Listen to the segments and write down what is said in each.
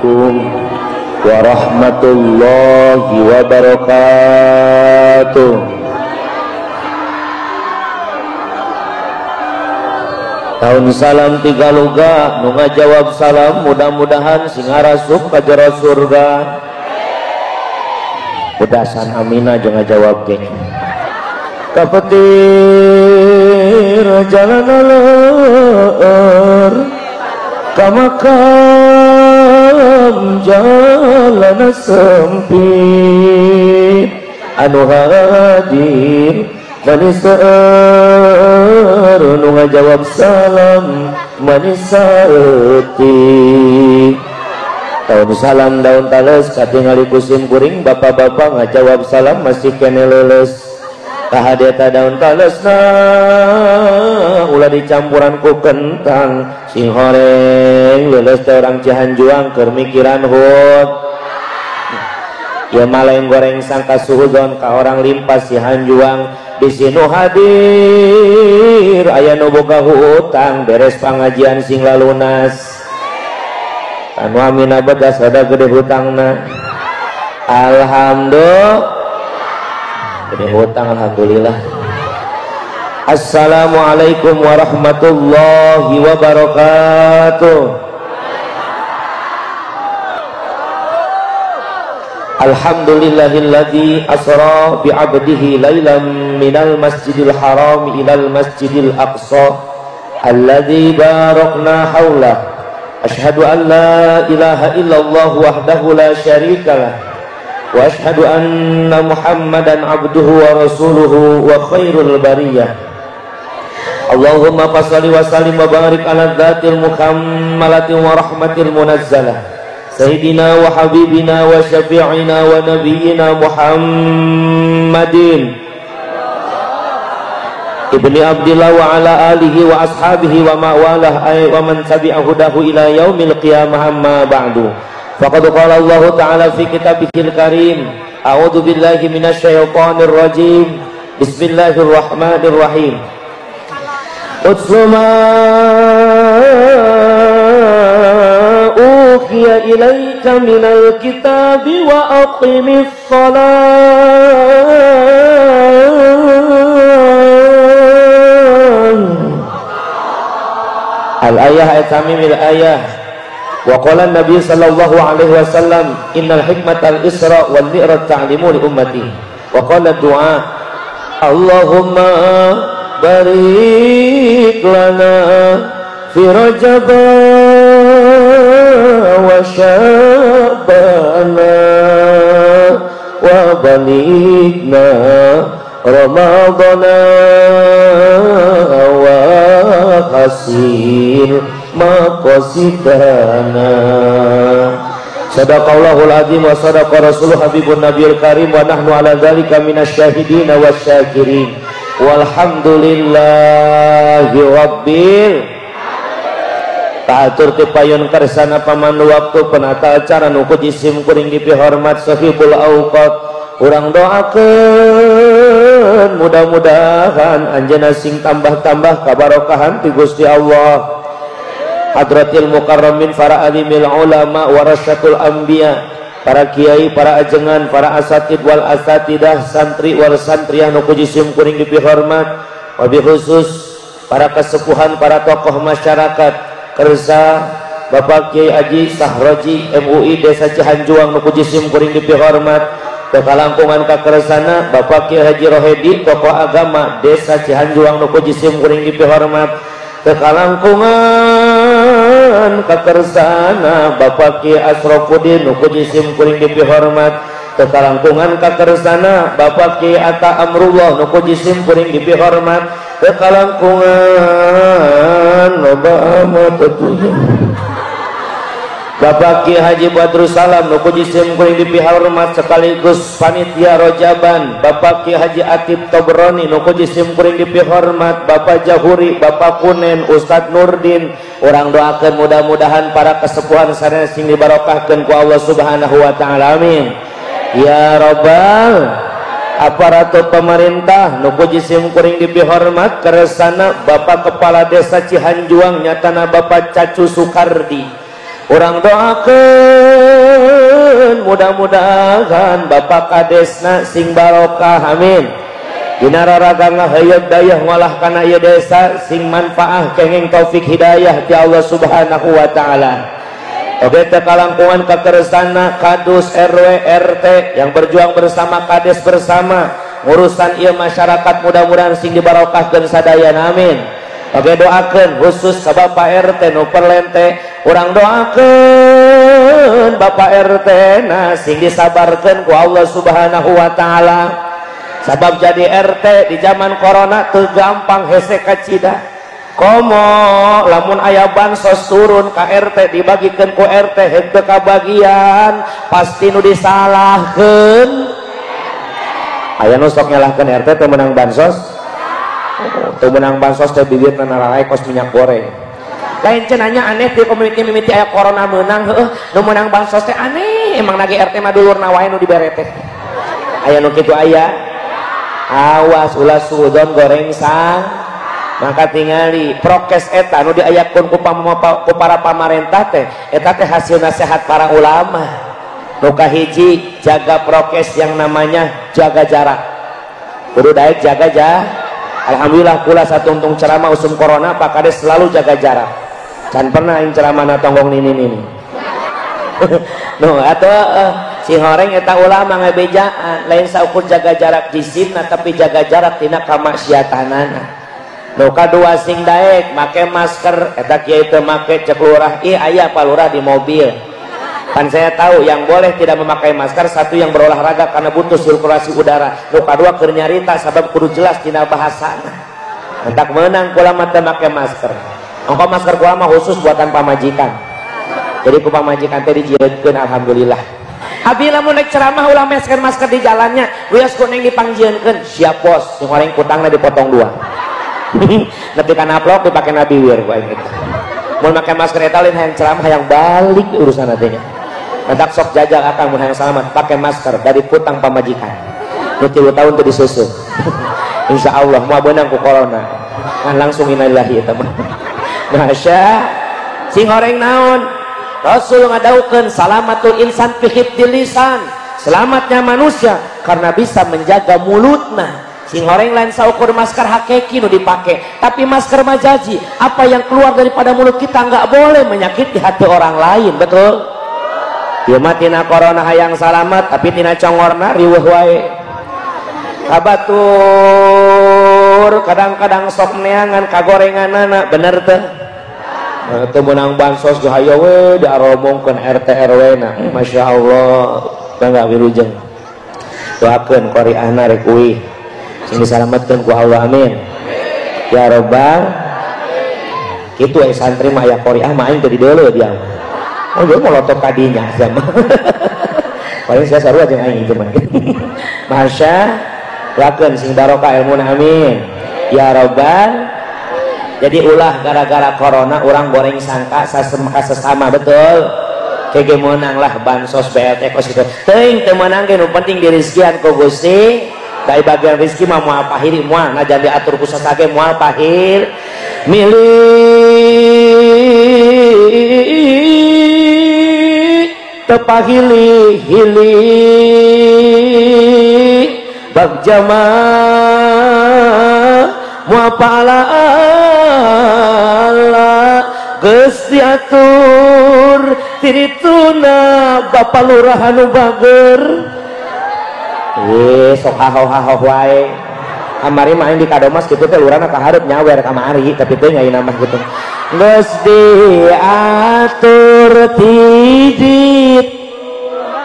Assalamualaikum warahmatullahi wabarakatuh. Tahun salam tiga luga nu ngajawab salam mudah-mudahan sing arasup ka jero surga. Udasan amina jeung ngajawab ge. Kapetir jalan aleur ka makam jalan sempit anu hadir manis seueur nu ngajawab salam manis saeutik. Tahun salam daun tales katingali ku sim kuring bapak-bapak ngajawab salam masih kene leuleus. Kahadeta daun talesna ulah dicampuran ku kentang sing horeng leuleus teh orang Cihanjuang keur mikiran hut. Ya maleng goreng sangka suhudon ka orang limpas Cihanjuang bisi nu hadir aya nu boga hutang beres pangajian sing lalunas. Anu amina bedas rada gede hutangna. Alhamdulillah gede hutang, alhamdulillah. Assalamualaikum warahmatullahi wabarakatuh. Alhamdulillahilladzi asra bi'abdihi lailan minal masjidil haram ilal masjidil aqsa alladzi barakna haulah. Asyhadu an la ilaha illallah wahdahu la syarikalah wa asyhadu anna Muhammadan abduhu wa rasuluhu wa khairul bariyah. Allahumma fashalli wa sallim wa barik ala dzatil mukammalati wa rahmatil munazzalah sayyidina wa habibina wa syafi'ina wa nabiyyina Muhammadin ibni Abdillah wa ala alihi wa ashabihi wa ma'walah ay wa man tabi'a hudahu ila yaumil qiyamah. Amma ba'du. Faqad qala Allah ta'ala fi kitabihil karim, a'udzu billahi minasyaitonir rajim, bismillahirrahmanirrahim. Utlu ma uhiya ilaika minal kitabi wa aqimis shalah. Al-ayah ayat tamimil ayah. Wa qala Nabi sallallahu alaihi wasallam innal hikmatal isra wal mi'raj ta'limu li ummati. Wa qala du'a Allahumma barik lana fi Rajab wa Sya'bana wa balighna Ramadana wa hasil maqasidana. Sadaqallahul azim wa sadaqa rasuluh habibun nabiyil karim wa nahnu ala dzalika minasyahidin wasyakirin. Walhamdulillahi rabbil. Ta'atur ti payun kersana pamandu waktu penata acara nu ku jisim kuring dipihormat sahibul auqat. Urang doakeun mudah-mudahan anjeunna sing tambah-tambah kabarokahan ti Gusti Allah. Hadratil mukarramin para alimil ulama warasyatul anbiya, para kiai, para ajengan, para asatid wal asatidah, santri wal santriah nu ku jisim kuring dipihormat, wabil khusus para kesepuhan, para tokoh masyarakat kersa Bapak Kiai Haji Sahroji MUI Desa Cihanjuang nu ku jisim kuring dipihormat, kekalangkungan kakersana Bapak Kiai Haji Rohedi tokoh agama Desa Cihanjuang nu ku jisim kuring dipihormat, kekalangkungan kakersana Bapak Kiai Asrofudin nu ku jisim kuring dipihormat, kekalangkungan kakersana Bapak Kiai Atta Amrullah nu ku jisim kuring dipihormat, kekalangkungan loba amat atuh Bapak Kiai Haji Badrussalam nu ku jisim kuring dipihormat sekaligus panitia Rojaban, Bapak Kiai Haji Atib Tobroni nu ku jisim kuring dipihormat, Bapak Jahuri, Bapak Kunen, Ustadz Nurdin. Urang doakeun mudah-mudahan para kesepuhan sadaya sing dibarokahkeun ku Allah Subhanahu wa taala. Amin ya robbal. Aparatur pemerintah nu ku jisim kuring dipihormat keresana Bapak Kepala Desa Cihanjuang nyatana Bapak Cacu Sukardi. Urang doakeun Doakeun mudah-mudahan Bapak Kadesna sing barokah, amin. Dina raraga ngaheuyeut dayeuh ngolah kana ieu desa sing manfaah kenging taufik hidayah ti Allah Subhanahu wa taala. Oke teh kalangkungan kakeresana kadus RW RT yang berjuang bersama kades bersama urusan ieu masyarakat mudah-mudahan sing dibarokahkeun sadayana, amin. Oke doakeun khusus ka Bapak RT nu perlente, urang doakeun Bapak RT na sing disabarkeun ku Allah Subhanahu wa taala. Sabab jadi RT di zaman corona teu gampang, hese kacida. Komo lamun aya bansos turun ka RT dibagikeun ku RT henteu kabagian, pasti nu disalahkeun. Aya nu sok nyalahkeun RT teu meunang bansos. Teu meunang bansos teh bibirna nararai kos minyak goreng. Lain cenanya aneh di community mimiti aya corona meunang heueuh, nu meunang bansos teh aneh, emang nage RT mah dulurna wae nu dibere teh. Aya nu kitu aya. Awas ulah suudzon goreng sang. Maka tingali prokes eta nu diayakeun ku para pamarentah teh, eta teh hasil nasihat para ulama. Nu kahiji jaga prokes yang namanya jaga jarak. Kudu daek jaga jarak. Alhamdulillah kula satuntung ceramah usum corona Pak Kades selalu jaga jarak. Can pernah aing ceramah na tonggong nini-nini. No atau si horeng eta ulama ngabejaan lain saukur jaga jarak jisimna tapi jaga jarak tina kamaksiatanana. Nu kadua sing daek make masker eta kiai teu make cek lurah, ih aya Pak Lurah di mobil. Kan saya tahu yang boleh tidak memakai masker satu yang berolahraga karena butuh sirkulasi udara. Nu kadua keur nyarita sabab kudu jelas tina bahasana. Entak meunang kula mah teu make masker. Ongko masker kula mah khusus buatan pamajikan. Jadi ku pamajikan teh dijieunkeun alhamdulillah. Abi lamun naik ceramah ulah masker-masker di jalannya, wios ku neng dipangjieunkeun. Siap bos, sing goreng kutangna dipotong dua. Nepi kana aplok dipake nabi wir ku aing eta. Mun make masker eta lain hayang ceramah hayang balik urusan teh nya. Mentak sok jajal akang mun hayang salamat pakai masker dari putang pamajikan. Nu 3 tahun teu disusun. Insyaallah moal beunang ku corona. Kan langsung innalillahi eta mah. Masya sing horeng naon? Rasul ngadaukeun salamatul insan fi hifdzil lisan. Selamatnya manusia karena bisa menjaga mulutna. Sing horeng lain saukur masker hakiki nu dipake, tapi masker majazi. Apa yang keluar daripada mulut kita nggak boleh menyakiti hati orang lain, betul? Ieu mah tina corona hayang salamat, tapi tina congorna riweuh wae. Kabatur kadang-kadang sok neangan kagorenganana, bener teh? Teu meunang bansos ge hayo we diaromongkeun RT RW na. Masya Allah, bangga wilujeng. Doakeun qoriahna rek uih. Sing disalametkeun ku Allah, amin. Ya robbal. Kitu aya santri mah aya qoriah mah aing teu dideuleu dia. Oh, dia molotot kadinya sama. Paling saya sarua jeung aing itu mah. Masya doakeun sing barokah ilmuna, amin. Ya robbal. Jadi ulah gara-gara corona orang goreng sangka sesama, betul? Kege meunang lah bansos BLT kos gitu. Teuing teu meunang ge nu penting dirizkian ku Gusti. Dari bagian rezeki mah moal pahir moal najan diatur ku sasage moal pahir. Milik tepahili hili bagja mah moal pahala geus diatur tirituna Bapak Lurah anu bager. Sok haho-haho wae. Kamari mah aing di Kadomas kitu teh lurahna ka hareup nyawer kamari tapi teu nya mah kitu. Geus diatur tidit.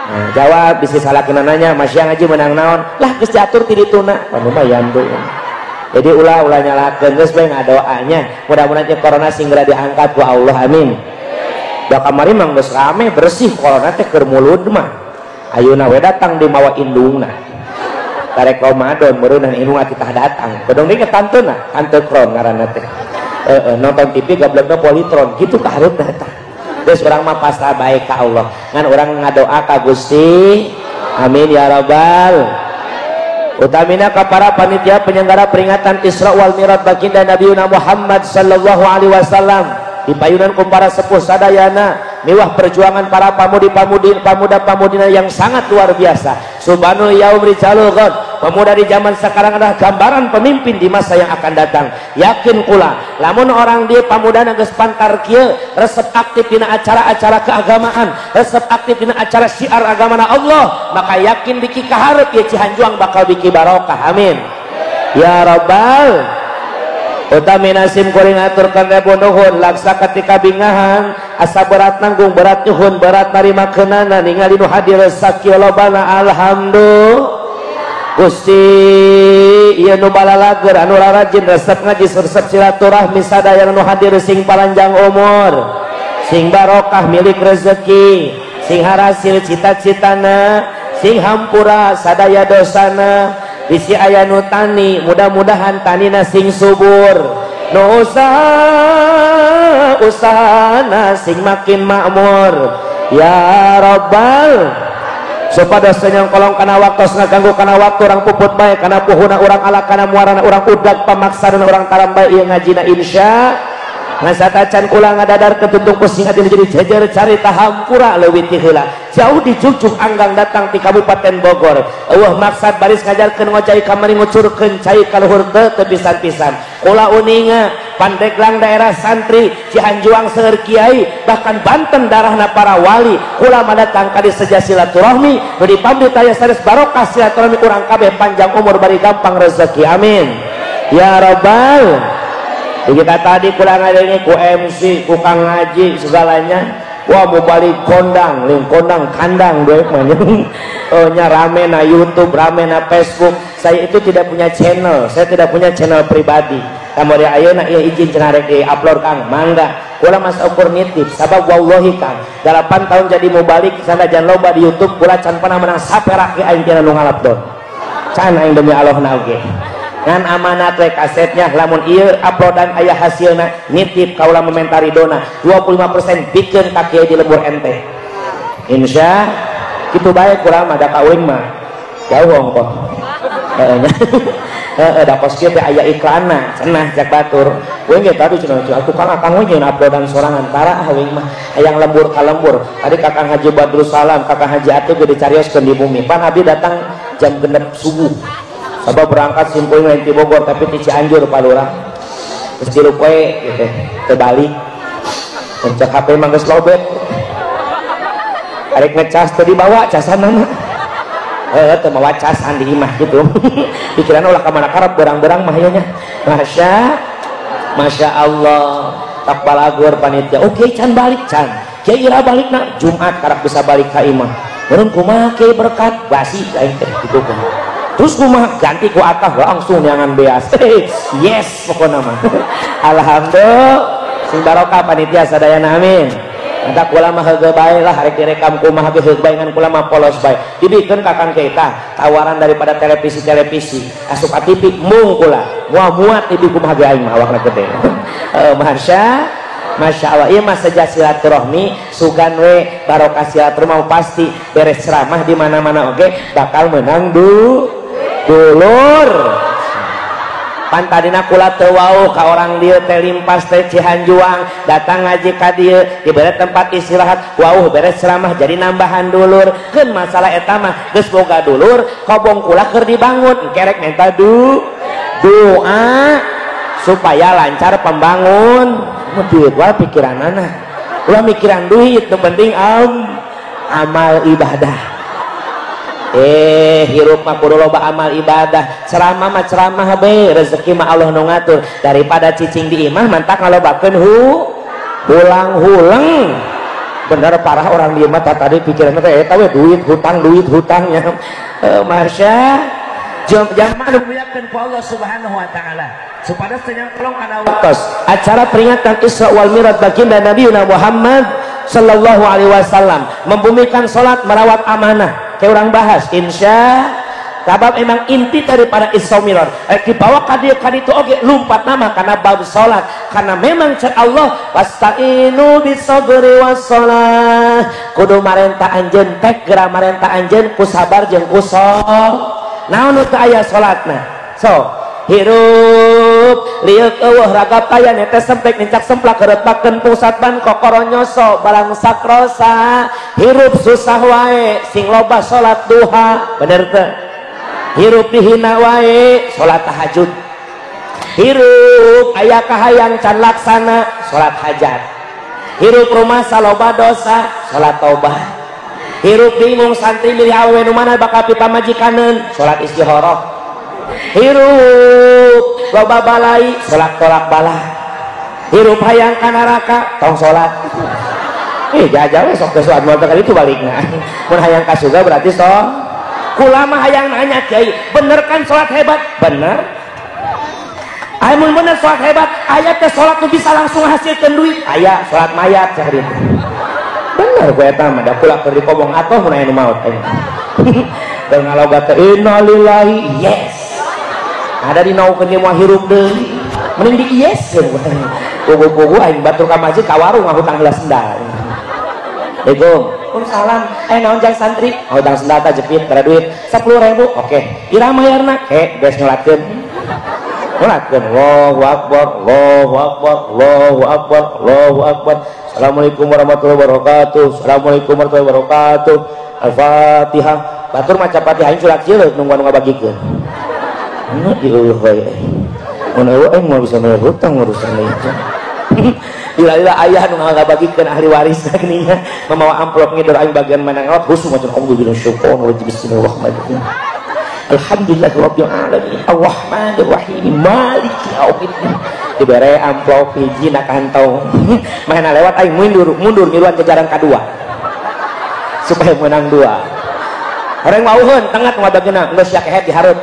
Nah, jawab bisi salakina nanya, "Masya ngaji meunang naon?" Lah geus diatur ti dituna. Pan lumayan tuh. Jadi ulah-ulah nyalakeun geus bae ngadoanya. Mudah-mudahan teh corona singgera diangkat ku Allah, amin. Da kamari mah geus rame bersih corona teh keur mulud mah. Ayeuna we datang di mawa indungna. Tarek Ramadan meureunah indungna titah datang. Kodong deui ke tantena, tante kron ngaranna teh. Nonton TV gablegna Polytron kitu ka hareupna eta. Geus urang mah pasrah bae ka Allah. Ngan urang ngadoa ka Gusti. Amin ya rabbal. Utamina ka para panitia penyelenggara peringatan Isra wal Mi'raj baginda Nabi Muhammad sallallahu alaihi wasallam. Dipayunan ku para sepuh sadayana. miwah perjuangan para pamudi-pamudi pamuda-pamudina yang sangat luar biasa. Subhanul yaum rijalul ghad, pemuda di zaman sekarang adalah gambaran pemimpin di masa yang akan datang. Yakin kula lamun orang dia pamuda geus pantar kieu resep aktif dina acara-acara keagamaan, resep aktif dina acara syiar agamana Allah, maka yakin biki kaharep ieu Cihanjuang bakal biki barokah. Amin ya rabbal. Utami nasim kuring aturkan rebu nuhun laksa ketika bingahan asa berat nanggung berat nyuhun berat narima kenana ningali nu hadir sakieu lobana alhamdulillah. Gusti ieu nu balalager anu rarajin resep ngaji resep silaturahmi sadaya nu hadir sing paranjang umur sing barokah milik rezeki sing harasil cita-citana sing hampura sadaya dosana. Bisi aya nu tani mudah-mudahan tanina sing subur, nu usaha usahana sing makin makmur ya rabbal. Supados nyongkolong kana waktos ngaganggu kana waktu urang puput bae kana puhuna urang ala kana muarana urang udag pamaksana urang taram bae ieu ngajina insya ngasatacan kula ngadadar ketuntung pusing hati jadi jejer carita hampura leuwih ti heula jauh dijujuk anggang datang ti Kabupaten Bogor. Eueuh maksad baris ngajarkeun ngocai kamari ngucurkeun cai ka luhur teu teu pisan-pisan. Kula uninga Pandeglang daerah santri, Cihanjuang seueur kiai, bahkan Banten darahna para wali. Kula mah datang ka dieu seja silaturahmi, nu dipamri taya sanes barokah silaturahmi urang kabeh panjang umur bari gampang rezeki. Amin ya rabbal. Kita tadi kurang ada ini ku MC, ku kang ngaji segalanya. Wah mau balik kondang, ling kondang kandang duit mah. Oh nya rame na YouTube, rame na Facebook. Saya itu tidak punya channel, saya tidak punya channel pribadi. Kamari ayeuna ieu izin cenah rek di-upload Kang, mangga. Kula mas ukur nitip, sabab wallahi Kang, 8 tahun jadi mau balik sanajan loba di YouTube kula can pernah menang saperak ge aing tina nu ngalapdon. Can aing demi Allah na oge. Ngan amanat we kasetnya lamun ieu uploadan aya hasilna nitip kaula mementari dona 25% bikeun ka kiai di lembur ente. Insya kitu bae kurang mah da ka uing mah jauh ongkoh. Heeh nya. Heeh da kos kieu teh aya iklanna cenah cak batur. Uing ge tadi cenah atuh Kang akang we nyeun uploadan sorangan tara ah uing mah hayang lembur ka lembur. Tadi Kakang Haji Badrus Salam, Kakang Haji Atip ge dicarioskeun di bumi. Pan abdi datang jam 6 subuh. Sabab berangkat simpuling lain di Bogor tapi di Cianjur Pak Lurah. Geus 3 poe gitu teu balik. Pencet HP mah geus lobet. Arek ngecas teu dibawa casanna mah. Heuh teu mawa casan di imah gitu. Pikiran ulah ka mana karep berang-berang mah ieu nya. Masya Allah. Tak balagur panitia. Oke can balik can. Kiai ira balikna Jumat karep bisa balik ka imah. Meureun kumaha kiai berkat basi aing teh kitu kumaha. Terus kumaha ganti ku atah langsung neangan beas. Yes pokona mah. Alhamdulillah sing barokah panitia sadayana amin. Maka kula mah heugeul bae lah rek direkam kumaha ge heugeul bae ngan kula mah polos bae. Dibikeun ka Kang Keita tawaran daripada televisi-televisi asup ka TV mung kula. Moal muat TV kumaha ge aing mah awakna gede. Masya Allah, ieu mah seja silaturahmi sugan we barokah silaturahmi pasti beres ceramah di mana-mana oge bakal menang dulur. Pan tadina kula teu wauh ka orang dieu teh limpas teh Cihanjuang datang ngaji ka dieu dibere tempat istirahat wauh beres ceramah jadi nambahan dulur. Keun masalah eta mah geus boga dulur kobong kula keur dibangun kerek menta doa supaya lancar pembangun. Duit wae pikiranana ulah mikiran duit nu penting amal ibadah. Hirup mah kudu loba amal ibadah, ceramah mah ceramah be, rezeki mah Allah nu ngatur. Daripada cicing di imah mantak ngalobakeun hulang-huleng. Bener parah orang di imah tadi pikiranna teh eta we duit hutang nya. Masya jamaah nu muliakeun ku Allah Subhanahu wa taala. Supados teu nyangkolong kana waktos acara peringatan Isra wal Mi'raj baginda Nabi Muhammad sallallahu alaihi wasallam membumikan salat merawat amanah. Kayak orang bahas insya sabab emang inti daripada Isra Mi'raj dibawa ka dieu ka ditu oge lumpat nama karena bab salat, karena memang cek Allah wasta'inu bisabri wassalah kudu marenta anjeun tek geura marenta anjeun ku sabar jeung ku salat. Naon nu teu aya salatna? So Hirup liuk eueuh ragap kaya netes sempek nincak semplak keretpakeun pusat ban kokoro nyoso balang sakrosa. Hirup susah wae sing loba salat duha, bener teu? Hirup dihina wae salat tahajud. Hirup aya kahayang can laksana salat hajat. Hirup rumah saloba dosa salat taubah. Hirup bingung santri milih awewe nu mana bakal pipamajikaneun salat istikharah. Hirup loba balai salat tolak bala. Hirup hayang ka neraka tong salat. Jajah we sok teh salat moal teh itu balikna. Mun hayang ka surga berarti sok. Kulama hayang nanya kiai, bener kan salat hebat? Bener. Aya mun bener salat hebat, aya teh salat nu bisa langsung hasilkeun duit. Aya salat mayat cah dieu. Bener ku eta mah da kula keur dikobong atoh mun aya nu maot aing. Teu ngaloga teh innalillahi yes. Ada dinaukeun ge moal hirup deui. Mending di yes pugu-pugu aing batur ka masjid ka warung ngahutang heula sendal. Assalamualaikum. Waalaikumsalam. Aya naon jang santri? Ngahutang sendal tah jepit tara duit 10.000. Oke. Iraha mayarna? Ke geus nyolatkeun. Nyolatkeun. Allahu akbar, Allahu akbar, Allahu akbar, Allahu akbar. Assalamualaikum warahmatullahi wabarakatuh. Assalamualaikum warahmatullahi wabarakatuh. Al-Fatihah. Batur maca Fatihah aing surat cileuk nungguan nu ngabagikeun. Nu dieueuh wae. Mun eueuh aing moal bisa bayar hutang urusan ieu. Lila-lila ayah nu ngabagikeun ahli waris geuning mamawa amplop ngidor aing bagian mana ngelot husuk macam Allah bin syukron wa bismillahirrahmanirrahim. Alhamdulillahirabbil alamin arrahmanir rahim maliki yaumiddin. Dibere amplop hiji na kantong. Mana lewat aing mundur mundur ngiluan jajaran kadua supaya menang dua. Orang wauheun tengah ngabagieuna geus sia kehet dihareup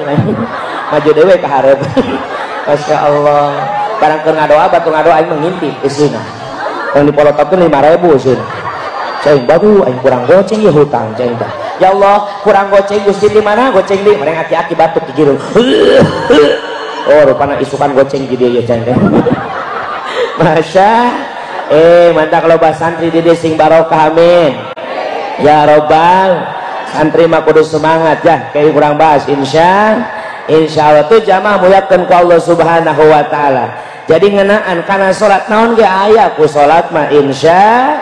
maju dewe ka hareup. Masya Allah. Barang keur ngadoa batur ngadoa aing mengintip eusina. Yang dipolototkeun 5.000 eusina. Cai baru aing kurang goceng ieu hutang cai teh. Ya Allah, kurang goceng Gusti di mana goceng di mereng aki-aki batuk di jero. Oh, rupana isukan goceng di dieu ieu cai teh. Masya mantak loba santri di dieu sing barokah amin. Ya robbal santri mah kudu semangat ya, kayak kurang bahas insya Allah tuh jamaah muliakeun ku Allah Subhanahu wa taala. Jadi ngenaan kana salat naon ge aya ku salat mah insya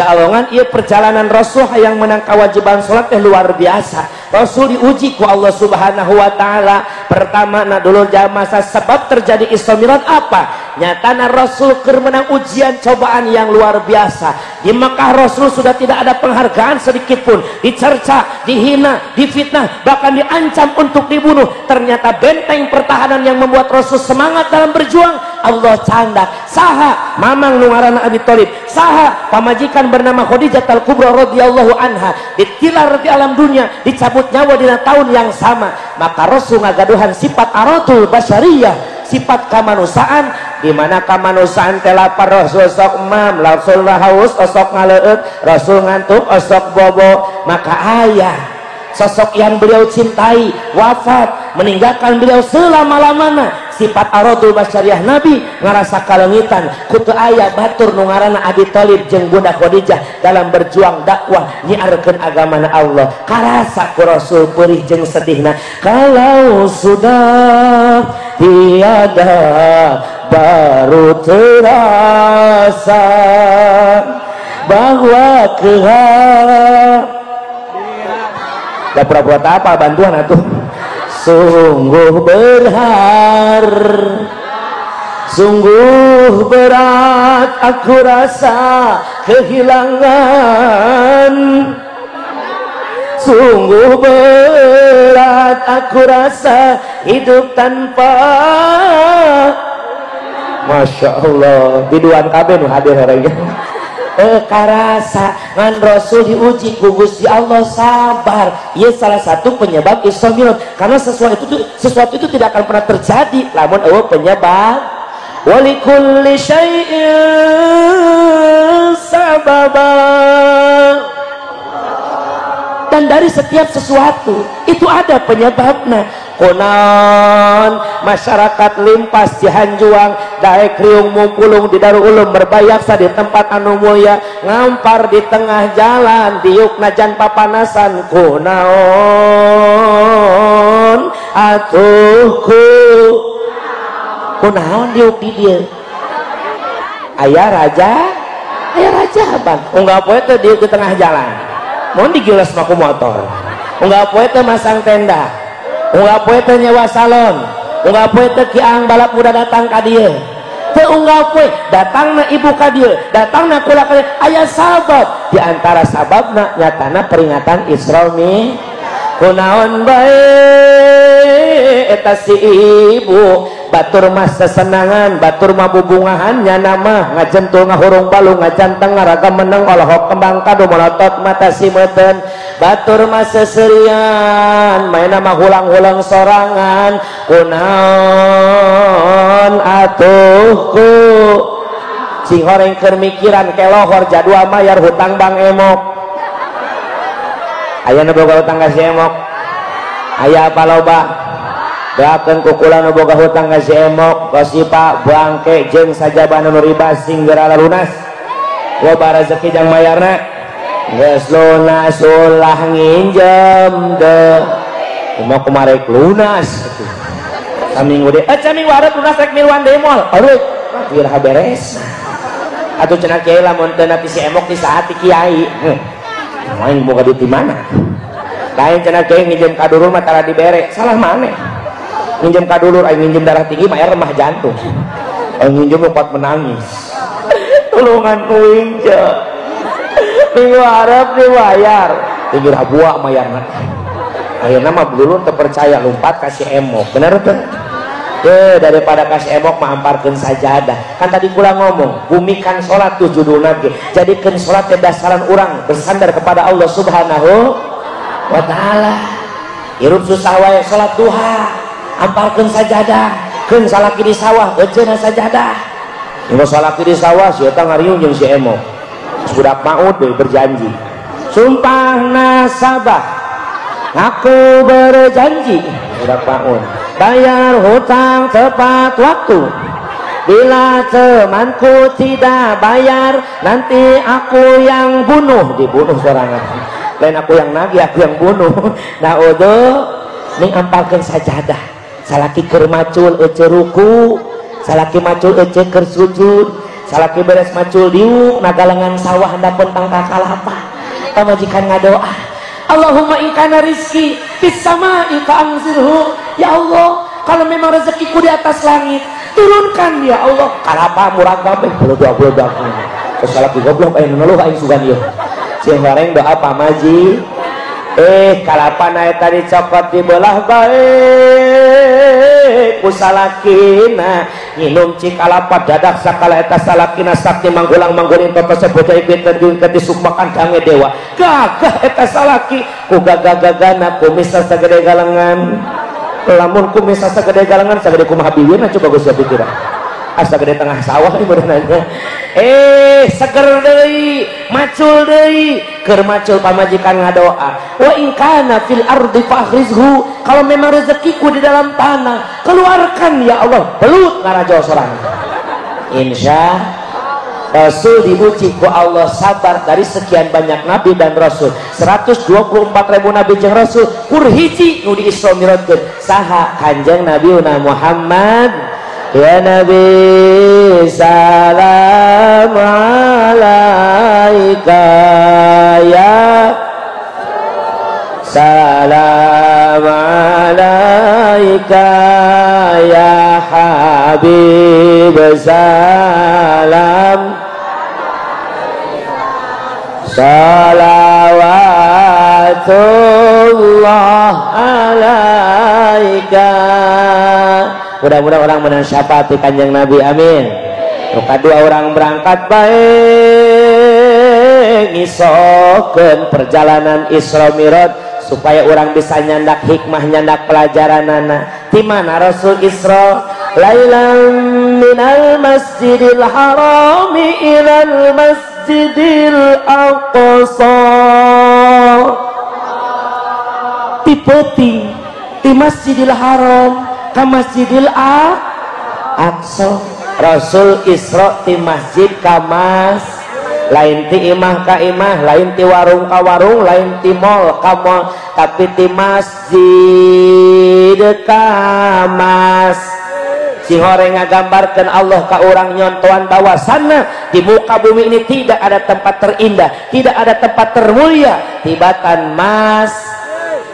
Allah ngan ieu perjalanan Rasul yang menang kewajiban salat teh luar biasa. Rasul diuji ku Allah Subhanahu wa taala. Pertama na dulur jamaah sebab terjadi Isra Mi'raj apa? Nyatana Rasul keur menang ujian cobaan yang luar biasa. Di Mekah Rasul sudah tidak ada penghargaan sedikit pun, dicerca, dihina, difitnah, bahkan diancam untuk dibunuh. Ternyata benteng pertahanan yang membuat Rasul semangat dalam berjuang, Allah candak. Saha mamang nu ngaranna Abi Thalib, saha pamajikan bernama Khadijah Al-Kubra radhiyallahu anha, ditilar di alam dunia, dicabut nyawa dina tahun yang sama. Maka Rasul ngagaduhan sifat aratul basyariyah, sifat kemanusiaan, di mana kemanusiaan teh lapar Rasul sok emam, Rasul haus osok ngaleueut, Rasul ngantuk osok bobo. Maka ayah sosok yang beliau cintai wafat meninggalkan beliau selama-lamanya. Sifat aradul basyariah Nabi ngarasa kalengitan kutu ayah batur nu ngaranna Abi Thalib jeung Bunda Khadijah dalam berjuang dakwah nyiarkeun agamana Allah. Karasa ku Rasul perih jeung sedihna. Kalau sudah tiada baru terasa bahwa da pura-pura tak apa bantuan atuh. Sungguh berhar, sungguh berat aku rasa kehilangan. Sungguh berat aku rasa hidup tanpa. Masya Allah, biduan kabeh nu hadir orangnya. Karasa ngan Rasul diuji ku Gusti Allah sabar. Ieu salah satu penyebab Isra Mi'raj, karena sesuatu itu tidak akan pernah terjadi lamun eueuh penyebab. Walikulli syai'in sababa. Dan dari setiap sesuatu itu ada penyebabnya. Kunaon masyarakat limpas Cihanjuang daek riung mumpulung di Darul Ulum berbayaksa di tempat anu mulia ngampar di tengah jalan diuk najan papanasan kunaon atuh ku Kunaon diuk di dieu? Aya raja, aya rajaban. Unggal poe teh diuk di tengah jalan. Mun digiles mah ku motor. Unggal poe teh masang tenda. Unggal poe teh nyewa salon. Unggal poe teh kiang balap muda datang ka dieu. Teu unggal poe datangna ibu ka dieu, datangna kula ka dieu, aya sabab. Di antara sababna nyatana peringatan Isra Mi'raj. Kunaon bae eta si ibu batur mah sesenangan, batur mah bubungahan, nyana mah ngajentul ngahurung balung ngajanteng ngaraga meneng olohok kembang kado melotot mata si meten, batur mah seserian maena mah hulang-hulang sorangan. Kunaon atuh ku sing horeng keur mikiran kelohor jadwal mayar hutang Bang Emok. Aya nu boga hutang ka si Emok? Aya apa loba? Doakeun ku kula nu boga hutang ka si Emok, gosipa bangke jeung sajabana nu riba sing geura lunas. Loba rezeki jang mayarna. Geus lunas ulah nginjem deui. Kumaha kumarek lunas. Saminggu deui, saminggu arep lunas rek miluan deui moal. Arep iraha beres. Atuh cenah kiai lamun teu napi si Emok di saat kiai. Aing boga duit di mana? Lain cenah kiai nginjem ka dulur mah tara dibere. Salah maneh. Nginjem ka dulur aing nginjem darah tinggi mah remah jantung. Aing nginjem kuat menangis. Tulungan uing je. Minggu harap dibayar. Tinggi buah mayarna. Ayeuna mah dulur teu percaya lompat ka si Emok. Bener teu? Deh, daripada kasih Emok mah amparkeun sajadah. Kan tadi kula ngomong, bumikan salat tuh judulna ge. Jadikeun salat teh dasaran urang bersandar kepada Allah Subhanahu wa taala. Hirup susah wae salat duha, amparkeun sajadah, keun salaki di sawah, euceuna sajadah. Ieu salaki di sawah si eta ngariung jeung si Emok. Budak maut deui berjanji. Sumpah nasabah, aku berjanji, budak maut. Bayar hutang tepat waktu. Bila temanku tidak bayar, nanti aku yang bunuh. Dibunuh sorangan. Lain aku yang nagih, aku yang bunuh. Nah udah, ning ampalkeun sajadah. Salaki keur macul ece ruku, salaki macul ece keur sujud, salaki beres macul diuk nagalengan sawah handapeun tangkal kalapa. Pamajikan ngadoa, Allahumma in kana rizki fis sama'i fa'anzilhu. Ya Allah, kalau memang rezekiku di atas langit, turunkan ya Allah. Kalapa murah kabeh, beledak-beledak. Terus salaki goblok aya nu ngeluh aing sugan ieu. Sieun bareng doa pamaji. Kalapa na eta dicokot dibelah bae ku salakina. Nginum cik kalapa dadak sakala eta salakina sakti manggulang mangguling toto sebocah ikut terjun ke sukma kandange dewa. Gagah eta salaki ku gagah-gagana kumisna sagede galengan. Lamun kumisna sagede galengan sagede kumaha biwirna coba geus pikiran. Asa gede tengah sawah ieu nanya. Seger deui, macul deui, keur macul pamajikan ngadoa. Wa in kana fil ardi fakhrizhu. Kalau memang rezekiku di dalam tanah, keluarkan ya Allah. Belut ngarajo sorangan. Insya Rasul diuji ku Allah sabar dari sekian banyak nabi dan rasul. 124.000 nabi jeung rasul, kur hiji nu di Isra Mi'rajkeun. Saha Kanjeng Nabi Muhammad? Ya Nabi salam alaika, ya salam alaika, ya Habib salam, salawatullah alaika. Mudah-mudahan orang menang syafaat di Kanjeng Nabi, amin. Kedua orang berangkat baik ngisokeun perjalanan Isra Mi'raj supaya orang bisa nyandak hikmah, nyandak pelajaranana. Di mana Rasul Isra? Lailan minal masjidil harami ilal masjidil aqsa. Ti peuting ti Masjidil Haram ka Masjidil Aqsa. Rasul Isra ti masjid ka mas. Lain ti imah ka imah, lain ti warung ka warung, lain ti mall ka mall, tapi ti masjid ka mas. Sihoreng ngagambarkeun Allah ka urang nyontoan bahwasana di muka bumi ini tidak ada tempat terindah, tidak ada tempat termulia tibatan mas.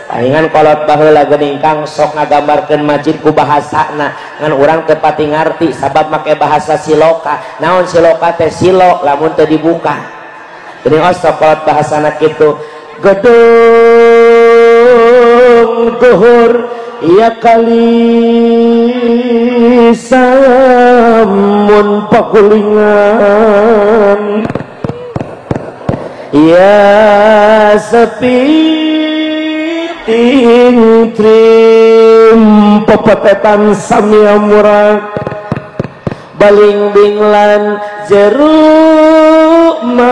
Palingan kolot baheula geuning kang sok ngagambarkeun masjid ku bahasana, ngan urang teu pati ngarti sabab make bahasa siloka. Naon siloka teh? Silo lamun teu dibuka. Geuning osok kolot bahasana kitu. Gedung duhur ya kali samun pagulingan, ya sepi ting trim pepetetan samia murag, baling binglan jeruk manis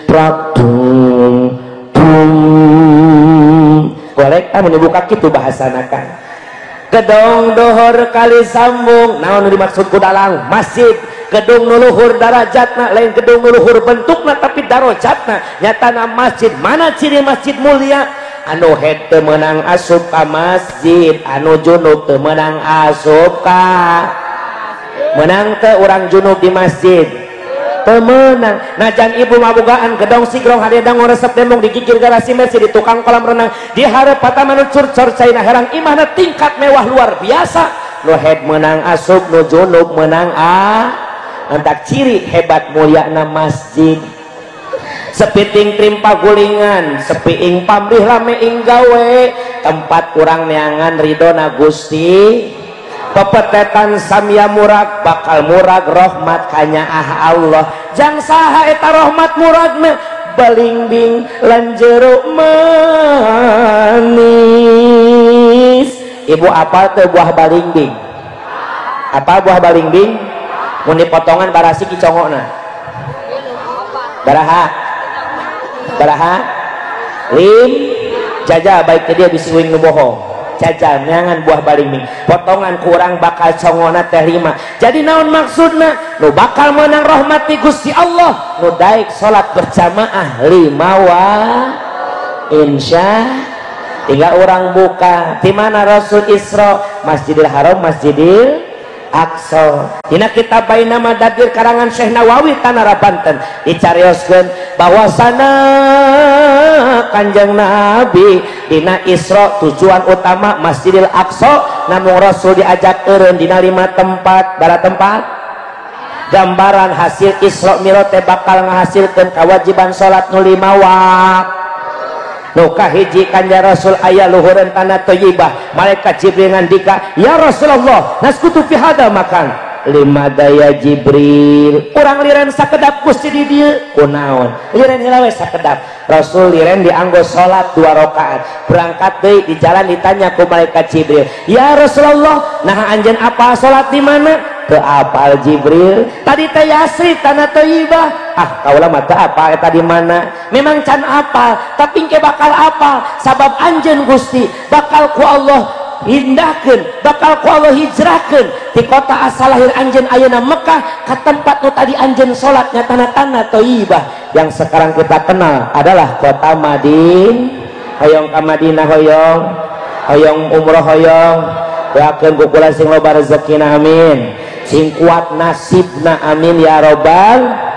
prak dung dung. Golek ah mun dibuka kitu bahasana kan. Gedong dohor kali sambung, naon nu dimaksud ku dalang? Masjid. Gedung nu luhur darajatna, lain gedung nu luhur bentukna tapi darajatna nyatana masjid. Mana ciri masjid mulia? Anu head teu meunang asup ka masjid, anu junub teu meunang asup ka. Meunang teu urang junub di masjid? Teu meunang. Najan ibu mabogaan gedong sigrong hadedang resep dembong digigir garasi mersi di tukang kolam renang di hareup pataman curcor caina herang imahna tingkat mewah luar biasa. Nu head meunang asup, nu junub meunang a. Entak ciri hebat mulyana masjid. Sepiting trim pagulingan, sepiing pamrih lame ing gawe, tempat kurang neangan ridona Gusti. Pepetetan samya murag bakal murag rahmat kanyaah Allah. Jang saha eta rahmat muragna? Balingbing lan jeruk manis. Ibu apal teu buah balingbing? Apa buah balingbing? Mun dipotongan barasi ki congokna. Baraha. Baraha. Lim jaja baik teh dia bisi uing nu bohong. Jaja neangan buah balingbing. Potongan kurang bakal congona teh 5. Jadi naon maksudna? Nu bakal menang rahmat ti Gusti Allah nu daek salat berjamaah 5 wa insya. Tinggal orang buka di mana Rasul Isra? Masjidil Haram, Masjidil Aqsa. Dina kitab Bainama Dadir karangan Syekh Nawawi Tanara Banten dicarioskeun bahwasana Kanjeng Nabi dina Isra tujuan utama Masjidil Aqsa, namung Rasul diajak eureun dina 5 tempat. Bara tempat gambaran hasil Isra Mi'raj teh bakal ngahasilkeun kewajiban salat nu 5 waktu. Nu kahiji Kanjeng Rasul aya luhureun tanah thayyibah, malaikat Jibril ngandika, "Ya Rasulullah, naskutu fi hada makan." Lima daya Jibril, urang liren sakedap Gusti di dieu kunaon? Liren heula we sakedap. Rasul liren dianggo salat 2 rakaat. Berangkat deui di jalan ditanya ku malaikat Jibril, "Ya Rasulullah, naha anjeun apal salat di mana?" Teu apal Jibril. Tadi teh Yasrib tanah thayyibah. Ah, kaula mah teu apal eta di mana? Memang can apal, tapi engke bakal apal sabab anjeun Gusti bakal ku Allah hindahkeun, bakal ku Allah hijrahkeun di kota asal lahir anjeun ayeuna Mekah ka tempat nu tadi anjeun salat nyatana tanah thayyibah yang sekarang kita kenal adalah kota Madinah. Hoyong ka Madinah hoyong, hoyong umroh hoyong, doakeun ku kula sing loba rezekina amin, sing kuat nasibna amin ya robbal.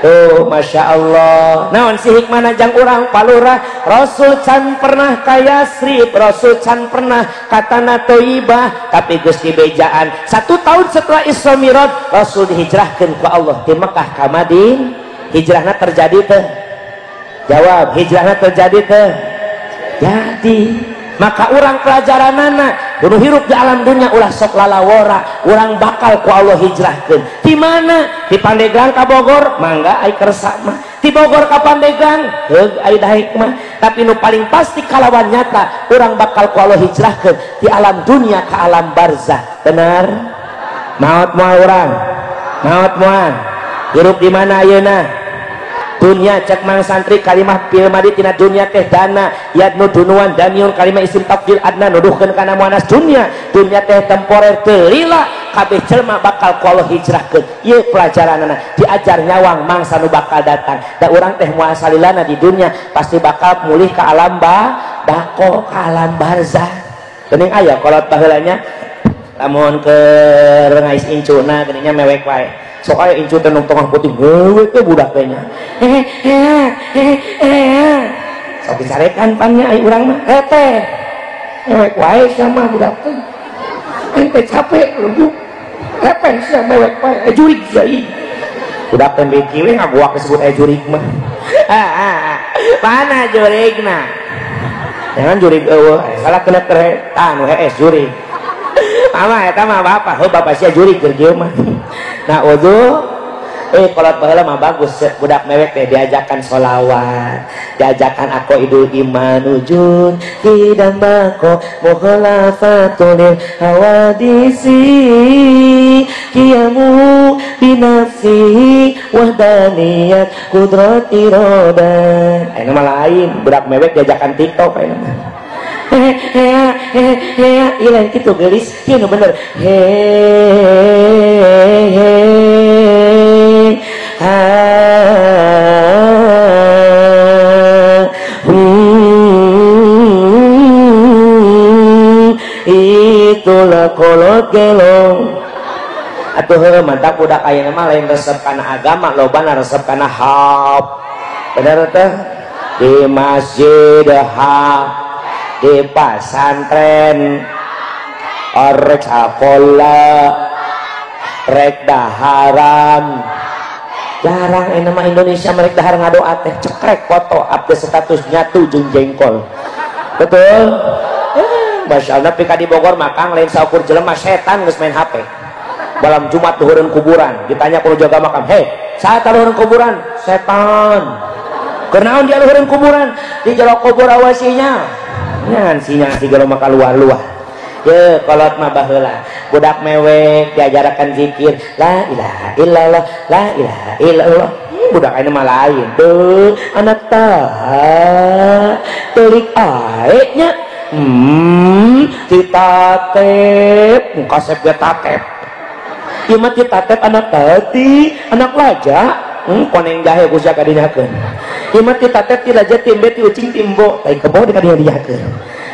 Tuh, Masya Allah. Naon si hikmahna jang urang palurah? Rasul can pernah ka Yasrib, Rasul can pernah ka tanah thayyibah, tapi geus dibejaan 1 tahun setelah Isra Mi'raj Rasul dihijrahkeun ku Allah di Mekah ka Madinah. Hijrahna terjadi teh? Jawab, hijrahna terjadi teh? Jadi. Maka urang pelajaranana kudu hirup di alam dunia ulah sok lalawora, urang bakal ku Allah hijrahkeun. Di mana? Di Pandeglang ka Bogor, mangga ai kersa mah. Di Bogor ka Pandeglang, heug ai daek mah. Tapi nu paling pasti kalawan nyata urang bakal ku Allah hijrahkeun di alam dunia ka alam barzah. Benar? Maot moal urang? Maot moal? Hirup di mana ayeuna? Dunya cek mang santri kalimah fil madi tina dunya teh dana yadnu dunuan daniun kalimah isim tafdil adna nuduhkeun kana muannas dunya. Dunya teh temporer teu lila kabeh jelema bakal ku Allah hijrahkeun. Ieu pelajaranana diajar nyawang mangsa nu bakal datang. Da urang teh moal salilana di dunya pasti bakal mulih ka alam bako ka alam barzah. Geuning aya kolot baheulanya lamun keur ngais incuna geuning nya mewek wae. Sok aya incu teh nu tengah putih mewek we budak teh nya. Sok dicarekan pan nya ai urang mah teh. Mewek wae sama budak teh. Ente capek lugu. Tepeh sia mewek wae jurig sia ieu. Budak teh beki we ngaguak disebut jurig mah. Mana jurigna? Jangan jurig eueuh, salah kena kere tah nu hees jurig. Mama eta mah bapak, heuh bapak sia jurig keur kieu mah. Nah wudu kolot baheula mah bagus budak mewek teh diajakan sholawat, diajakan aku idul iman wujud tidak bako mukhalafatul hawadisi kiamu binafsihi wahdaniyat kudrat irodat. Ayeuna mah lain, budak mewek diajakan TikTok ayeuna mah. Hehehe, lain kitu geulis, ieu nu bener. Hehehe, ha, itulah kolot gelong. Atuh heuh mantap budak ayeuna mah lain resep kana agama, lobana resep kana hap. Bener teh? Di masjid hap, di pasantren orek sakola rek daharan. Jarang ini mah Indonesia merek dahar ngadoa teh cekrek foto update status nyatu jeung jengkol. Betul? Masya Allah, tapi di Bogor makang lain saukur jelema setan geus main HP. Malam Jumat luhureun kuburan, ditanya ku jaga makam, "Hei, saha luhureun kuburan?" Setan. Kunaon dia luhureun kuburan? Di jero kubur awasinya. Ngan sinyal si gelo maka luar-luar. Ye kolot mah baheula. Budak mewek diajarkan zikir la ilaha illallah, la ilaha illallah. Budak ayeuna mah lain. Teu anak taha teurik ae nya. Ditatep, muka kasep ge tatep. Ieu mah ditatep anak tadi, anak laja. Koneng jahe ku sia kadinyakeun. Ieu mah ditatep ti laja timbe ti ucing timbo, tai kebo di kadinya-dinyakeun.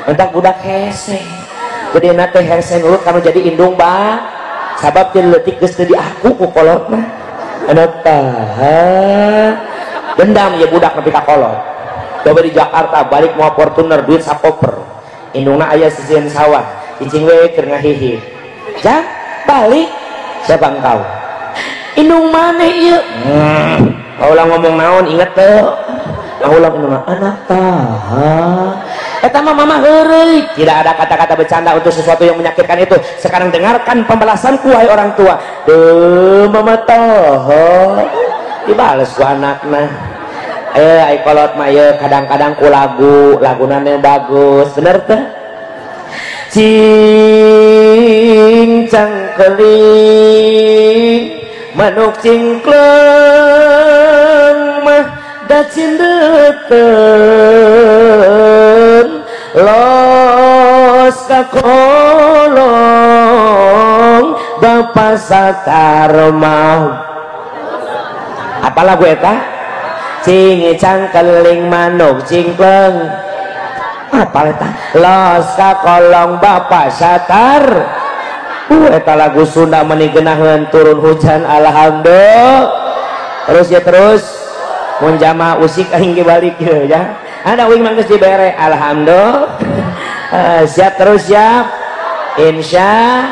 Entak budak hese. Gedena teh hese nurut kanu jadi indung ba. Sabab ti leutik geus teu diaku ku kolot mah. Anak taha. Dendam ya budak nepi ka kolot. Coba di Jakarta balik mau Fortuner duit sakoper. Indungna aya sisieun sawah, cicing we keur ngahihi. Jang, balik. Siapa engkau? Indung maneh ieu. Ulah ngomong naon inget teu. Ulah indung anak taha. Eta mah mama heureuy. Tidak ada kata-kata bercanda untuk sesuatu yang menyakitkan itu. Sekarang dengarkan pembalasanku wahai orang tua. Deuh mama taha. Dibales ku anakna. Ai kolot mah ieu kadang-kadang ku lagu, laguna yang bagus. Bener teh? Cing cangkeling manuk cingkleng mah da cindeuten los ka kolong bapa satarmah. Apa lagu eta? Cing cangkeling manuk cingkleng apa eta? Los ka kolong bapa satar. Eta lagu Sunda meni geunaheun turun hujan alhamdulillah. Terus ya terus mun jamaah usik aing ge balik ye ya. Ada uing mah geus dibere alhamdulillah. Siap terus siap. Insya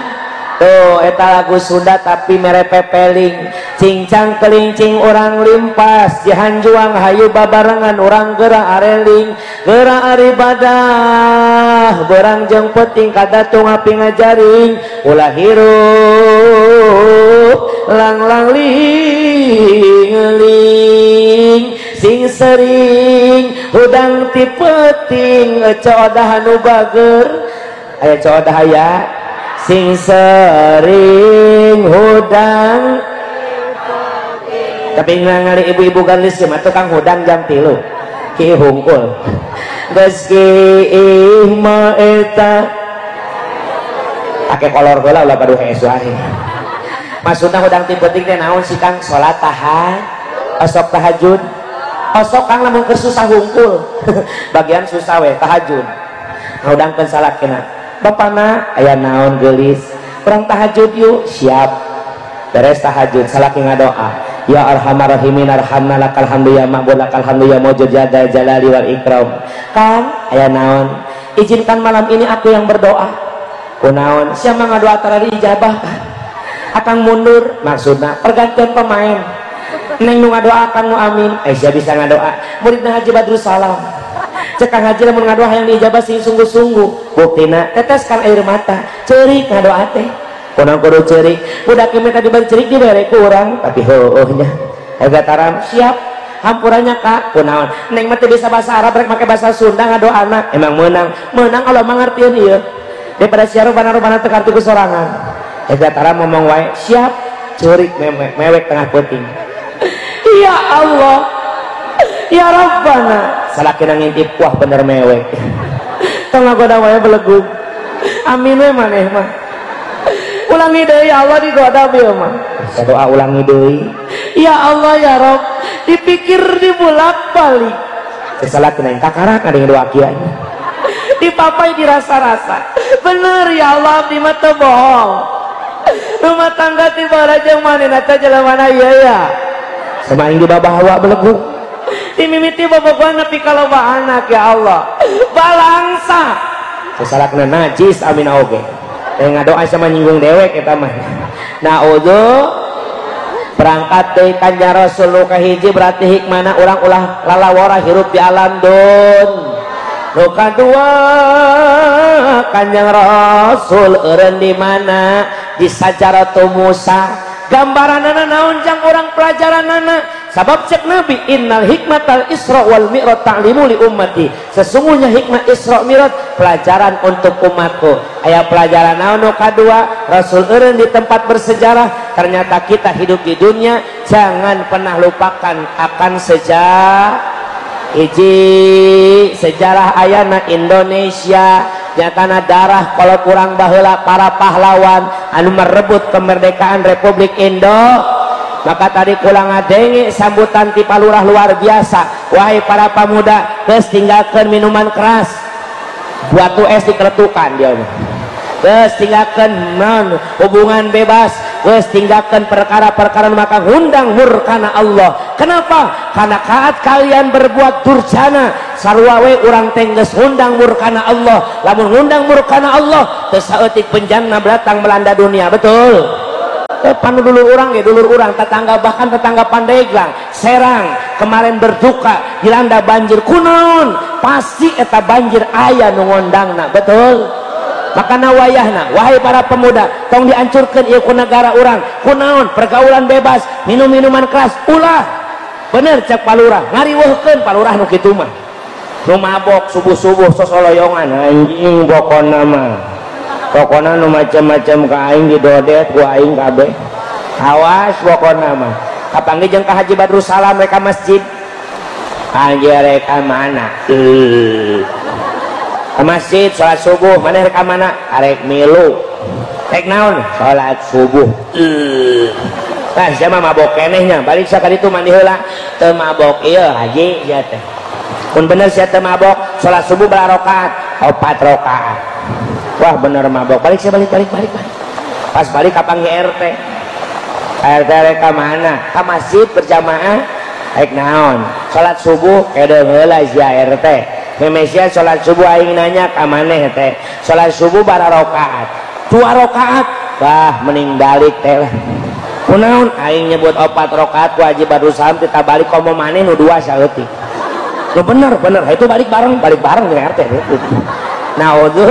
tuh eta lagu Sunda tapi mere pepeling. Cincang kelincing orang limpas jihanjuang hayu babarengan orang gerak areling gerak ari badah berang jeung penting kadatung api ngajaring ulah hirup lang-lang ling ling sing sering hudang ti peuting codah nu bager aya codah aya sing sering hudang Tapi ngali ibu-ibu galis mah tukang hudang jam 3. Ki hungkul. Geus kiih mah eta. Pake kolor heula ulah paduh hees wae. Maksudna hudang ti peuting teh naon sih Kang? Salat tahan, osok tahajud. Osok Kang lamun keur susah hungkul. Bagian susah we tahajud. Ngahudangkeun salakina. Bapana aya naon geulis? Urang tahajud yuk, siap. Beres tahajud salaki ngadoa. Ya arhamar rahimin arhamna lakal hamdu ya ma'bud lakal hamdu ya mawjud ya dzal jalali wal ikram. Kang aya naon? Izinkan malam ini aku yang berdoa. Kunaon? Siapa ngadoa tara diijabah kan? Akang mundur maksudna pergantian pemain. Neng nu ngadoa akang nu amin. Sia bisa ngadoa. Muridna Haji Badrus Salam. Cek Kang Haji lamun ngadoa hayang diijabah sing sungguh-sungguh. Buktina teteskan air mata, ceurik ngadoa teh. Kunaon kudu ceurik? Budak ieu tadi bari ceurik dibere ku urang, tapi heueuh nya. Harga taram siap. Hampurannya Kak, kunaon? Neng mah teu bisa bahasa Arab rek make bahasa Sunda ngadoana. Emang meunang. Meunang Allah mangartieun ieu. Daripada sia robana-robana teu kartu ku sorangan. Harga taram ngomong wae, siap. Ceurik mewek tengah peuting. Ya Allah, ya Rabbana. Salakina ngintip, wah bener mewek. Tong ngagoda wae belegug. Amin we maneh mah. Ulangi deui ya Allah digoda bieu mah. Doa ulangi deui. Ya Allah ya Rabb, dipikir dibulak-balik. Salakina kakarak ada doa kieu. Dipapai dirasa-rasa. Bener ya Allah abdi mah teu bohong. Rumah tangga ti baraja manehna teh jelema ieu ya. Sama aing dibabawa belegug. Dimimiti bobogohan nepi ka loba anak ya Allah. Balangsa. Sasalakna najis amin oge. Teh ngadoa sama nyinggung dewek eta mah. Naudzu berangkat deui kanjeng Rasul nu kahiji berarti hikmahna urang ulah lalawara hirup di alam dun. Nu kadua kanjeng Rasul eureun di mana? Di Sajaratu Musa. Gambaranana naon jang urang pelajaranana? Sabab cek Nabi innal hikmatal Isra wal Mi'raj ta'limu li ummati. Sesungguhnya hikmah Isra Mi'raj pelajaran untuk umatku. Aya pelajaran naon nu kadua? Rasul eureun di tempat bersejarah. Ternyata kita hidup di dunia jangan pernah lupakan akan sejarah. Hiji sejarah ayana Indonesia nyatana darah kalau kurang baheula para pahlawan anu merebut kemerdekaan Republik Indo. Maka tadi kula ngadenge sambutan ti palurah luar biasa. Wahai para pemuda, geus tinggalkeun minuman keras, batu es dikeletukan dia mah. Geus tinggalkeun non hubungan bebas, geus tinggalkeun perkara-perkara maka hundang murkana Allah. Kenapa? Karena kaat kalian berbuat durjana, sarua we urang teh geus hundang murkana Allah. Lamun hundang murkana Allah, teu saeutik bencana datang melanda dunia, betul? Panu dulur urang ge, dulur urang tetangga, bahkan tetangga Pandeglang, Serang kemarin berduka dilanda banjir. Kunaon? Pasti eta banjir aya nu ngondangna, betul? Makana wayahna, wahai para pemuda, tong dihancurkeun ieu ku negara urang. Kunaon? Pergaulan bebas, minum minuman keras, ulah. Bener cek palurah, ngariweuhkeun palurah nu kitu mah. Nu mabok subuh-subuh sosoloyongan anjing pokona mah. Pokona nu macam-macam ka aing didodet ku aing kabeh. Awas pokona mah. Kapanggih jeung ka Haji Badrus Salam rek ka masjid. Anjir rek ka mana? Ke masjid salat subuh, mana rek ka mana? Arek milu. Rek naon? Salat subuh. Tah sia mah mabok keneh nya, balik sakali itu mandi heula. Teu mabok ieu haji sia teh. Mun bener sia teu mabok, salat subuh berapa rakaat? 4 rakaat. Wah bener mabok, balik sia balik. Pas balik kapanggih RT. RT rek ka mana? Ka masjid berjamaah. Rek naon? Salat subuh kedeung heula sia RT. Memesia salat subuh aing nanya ka maneh teh. Salat subuh bara rakaat? 2 rakaat. Wah mending balik teh lah. Kunaon aing nyebut 4 rakaat wajib Badrus Salam kita balik komo maneh nu 2 saeutik. Nu bener itu balik bareng jeung RT. Naudzu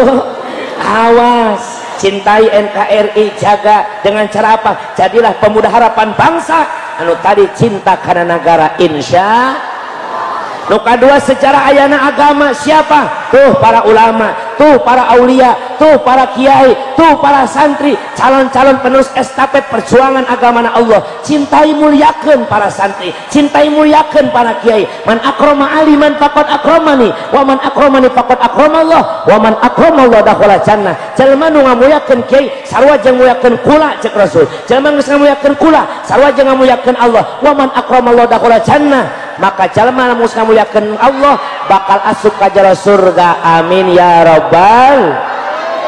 awas, cintai NKRI, jaga dengan cara apa? Jadilah pemuda harapan bangsa anu tadi cinta karena negara insya. Nu kadua sejarah ayana agama siapa? Tuh para ulama, tuh Tuh para aulia, tuh para kiai, tuh para santri, calon-calon penerus estafet perjuangan agama Allah. Cintai muliakeun para santri, cintai muliakeun para kiai. Man akrama aliman faqad akramani, wa man akramani faqad akramallah, wa man akramallah dakhala jannah. Jalma nu ngamuliakeun kiai sarua jeung muliakeun kula cek Rasul. Jalma geus ngamuliakeun kula sarua jeung ngamuliakeun Allah. Wa man akramallah dakhala jannah. Maka jalma nu ngamuliakeun Allah bakal asup ka jero surga. Amin ya rabbal.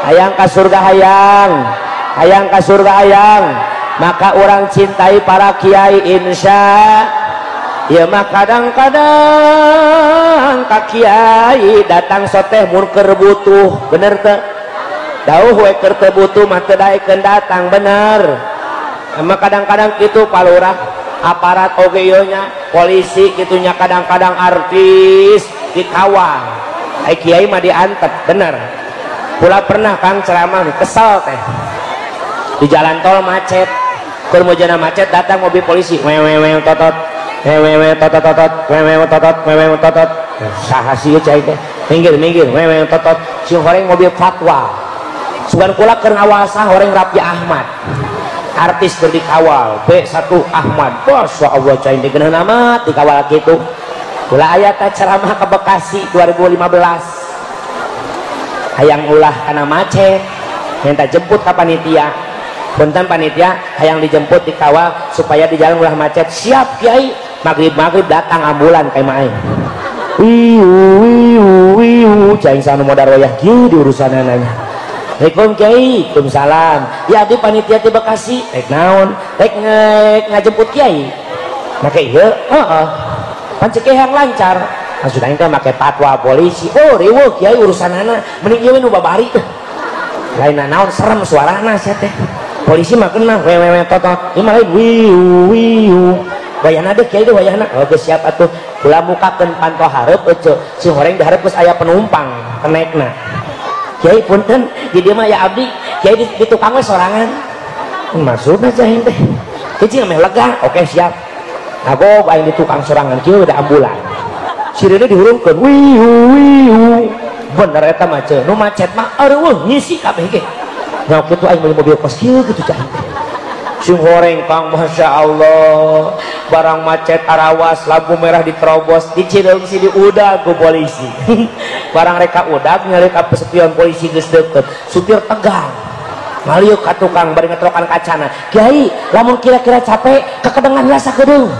Hayang ka surga hayang, hayang ka surga hayang. Maka orang cintai para kiai insya. Ya mah kadang-kadang ka kiai datang soteh mun keur butuh, bener teu? Dauh we keur teu butuh mah teu daekeun datang, bener. Emang kadang-kadang kitu palurah aparat oge ieu nya, polisi kitunya kadang-kadang artis dikawal. Ai kiai mah diantep, bener. Kula pernah Kang ceramah kesel teh. Di jalan tol macet. Keur mujana macet datang mobil polisi, wewewe totot. Wewewe totot totot, wewewe totot, wewewe totot. Saha sih cai teh? Minggir minggir, wewewe totot. Sing horeng mobil fatwa. Sugan kula keur ngawasah horeng Raffi Ahmad. Artis keur dikawal B1 Ahmad. Masya Allah cai teh geuneuh amat dikawal kitu. Kula aya teh ceramah ke Bekasi 2015. Hayang ulah kana macet, minta jemput ka panitia. Punten panitia, hayang dijemput dikawal supaya di jalan ulah macet. Siap kiai. Maghrib-maghrib datang ambulan ka imah aing. Wiu wiu wiu cai sanu modar wayah kieu di urusanana. Assalamualaikum kiai, waalaikumsalam. Ya di panitia di Bekasi, rek naon? Rek ngajemput kiai. Make ieu, heeh. Pan cek yang lancar. Langsung aing teh make fatwa polisi. Oh, riweuh kiai urusanana, mending ieu we nu babari. Lain naon serem suarana sia teh. Polisi mah kena wewewe totot. Ieu mah lain wiu wiu. Wayahna deh kiai deh wayahna. Oh geus siap atuh. Kula mukakeun panto hareup euceu. Si horeng di hareup geus aya penumpang kenekna. Kiai punten, di dieu mah ya abdi, kiai di tukang we sorangan. Maksudna cai teh. Hiji meh lega, oke siap. Ngagog aing di tukang sorangan kieu da ambulan. Sirene dihurungkeun wiu wiu. Bener eta mah ceu. Nu macet mah eueuh ngisi kabeh ge. Nya kitu aing meuli mobil kos kieu kitu cai teh. Sing horeng Kang Masya Allah, barang macet arawas lampu merah diterobos di Cileungsi diudag ku polisi. Barang reka udag nyari ka spion polisi geus deukeut, supir tegang ngaliuk ka tukang bari ngetrokan kacana. Kiai lamun kira-kira capek kekedengan lah sakedeung.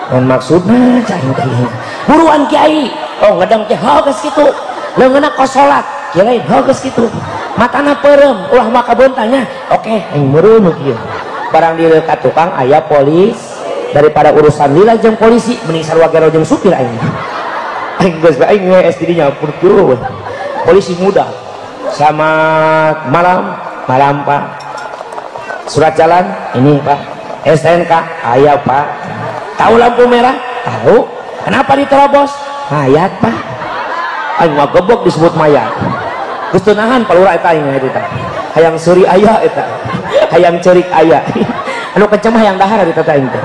Dan maksudna cai teh buruan kiai. Oh ngedeng teh heuh geus kitu, leungeunna kosolat kiai lain heuh geus kitu, matana peureum ulah maka beuntanya. Oke aing meureun kieu. Barang di ka tukang aya polis, daripada urusan lila jeung polisi mending sarua gero jeung supir aing. Aing geus bae aing ngees di dinya purtu. Polisi muda. Selamat malam, malam Pak. Surat jalan ini Pak. STNK aya Pak. Tahu lampu merah? Tahu. Kenapa diterobos? Mayat Pak. Aing mah gebok disebut mayat. Geus teu nahan palura eta aing eta. Hayang seuri aya eta. Hayang ceurik aya. Anu kenceng mah hayang dahar eta teh aing teh.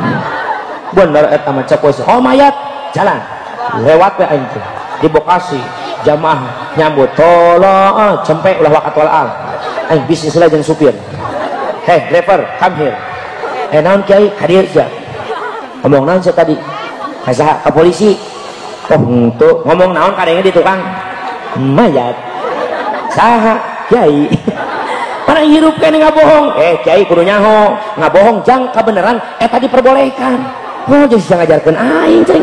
Bener eta mah cek polisi. Oh mayat, jalan. Lewat we aing teh. Di Bekasi jamaah nyambut tolong cempe ulah wakat walaal. Aing bisnis lah jeung supir. Hey driver, come here. Eh naon kiai ka dieu sia. Ngomong naon sia tadi? Ka saha? Ka polisi. Oh henteu, ngomong naon kadenge di tukang? Mayat. Saha kiai. Mana hirup kene ngabohong. Eh kiai kudu nyaho, ngabohong jang kabeneran eta diperbolehkan. Oh jadi sia ngajarkeun aing cai.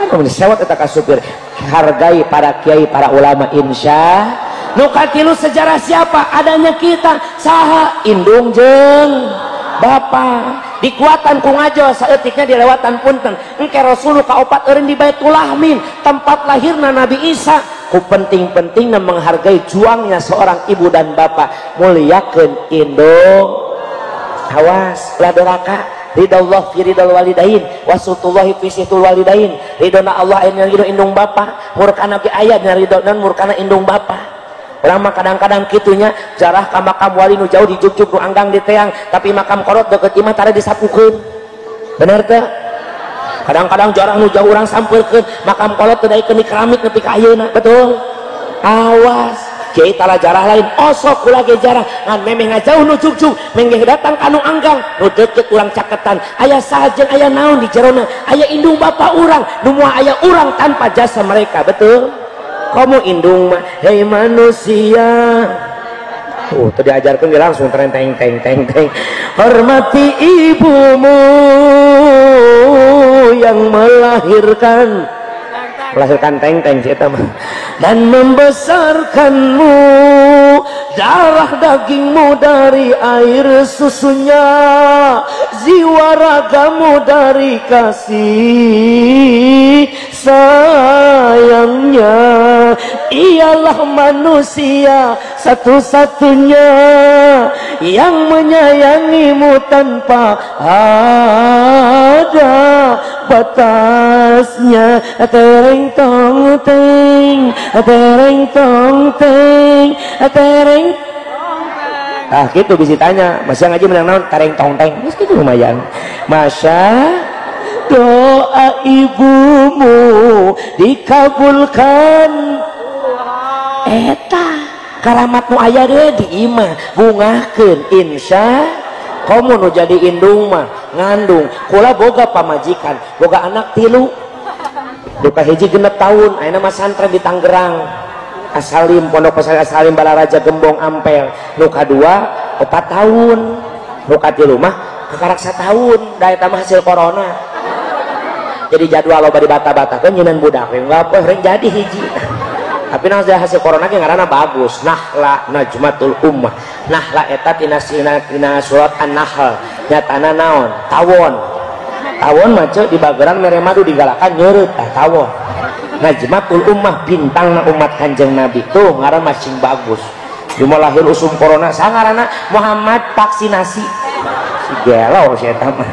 Kan sewot eta ka supir. Hargai para kiai, para ulama insya. Nu katilu sejarah siapa? Adanya kita. Saha? Indung jeung bapa. Dikuatan ku ngajo saeutiknya dilewatan punten. Engke Rasul kaopat eureun di Baitul Lahmin, tempat lahirna Nabi Isa. Ku penting-pentingna menghargai juangnya seorang ibu dan bapak. Muliakeun indung. Awas ulah doraka. Ridallah fi ridal walidain wasutullahi fi situl walidain. Ridona Allah aya ridho indung bapa, murkana ge aya dina ridho dan murkana indung bapa. Urang mah kadang-kadang kitunya jarah ka makam wali nu jauh dijugjug nu anggang di teang, tapi makam korot deukeut imah tara disapukeun. Bener teu? Kadang-kadang jarah nu jauh urang sampeurkeun, makam kolot teu daekeun di keramik nepi ka ayeuna, betul? Awas kiai tala jarah lain osok kula ge jarah ngan memeh ngajauh nu jugjug menggeh datang kanu anggang nu deket urang caketan aya saha jeung aya naon di jerona aya indung bapa urang nu moal aya urang tanpa jasa mereka. Betul? Komo indung mah hei manusia. Tuh teu diajarkeun ge langsung teng teng teng teng teng. Hormati ibumu yang melahirkan teng teng si eta mah dan membesarkanmu, darah dagingmu dari air susunya, jiwa ragamu dari kasih sayangnya. Ialah manusia satu-satunya yang menyayangimu tanpa ada batasnya. Tereng tong teng, tereng tong teng, tereng. Ah gitu bisa tanya, masih ngaji menang naon tereng tong teng, geus kitu lumayan. Masya doa ibumu dikabulkan. Eta karamat nu aya deui di imah bungahkeun insya. Komo nu jadi indung mah ngandung kula boga pamajikan boga anak 3 duka hiji 6 tahun ayeuna mah santren di Tangerang Asalim Pondok Pesantren Asalim Balaraja Gembong Ampel. Nu kadua 4 tahun nu katilu mah kakarak 1 tahun da eta mah hasil corona. Jadi jadwal loba dibata-batakeun nyinan budak we enggak reng jadi hiji. Tapi nah hasil corona ge ngaranna bagus Nahla Najmatul Ummah. Nahla eta tina surat An-Nahl nyatana naon tawon. Tawon mah ceu di bageran mere madu digalakan nyeureut tah tawon. Najmatul Ummah bintangna umat Kanjeng Nabi tuh ngaran mah sing bagus. Cuma lahir usum corona sangarana Muhammad vaksinasi. Si gelo si eta mah.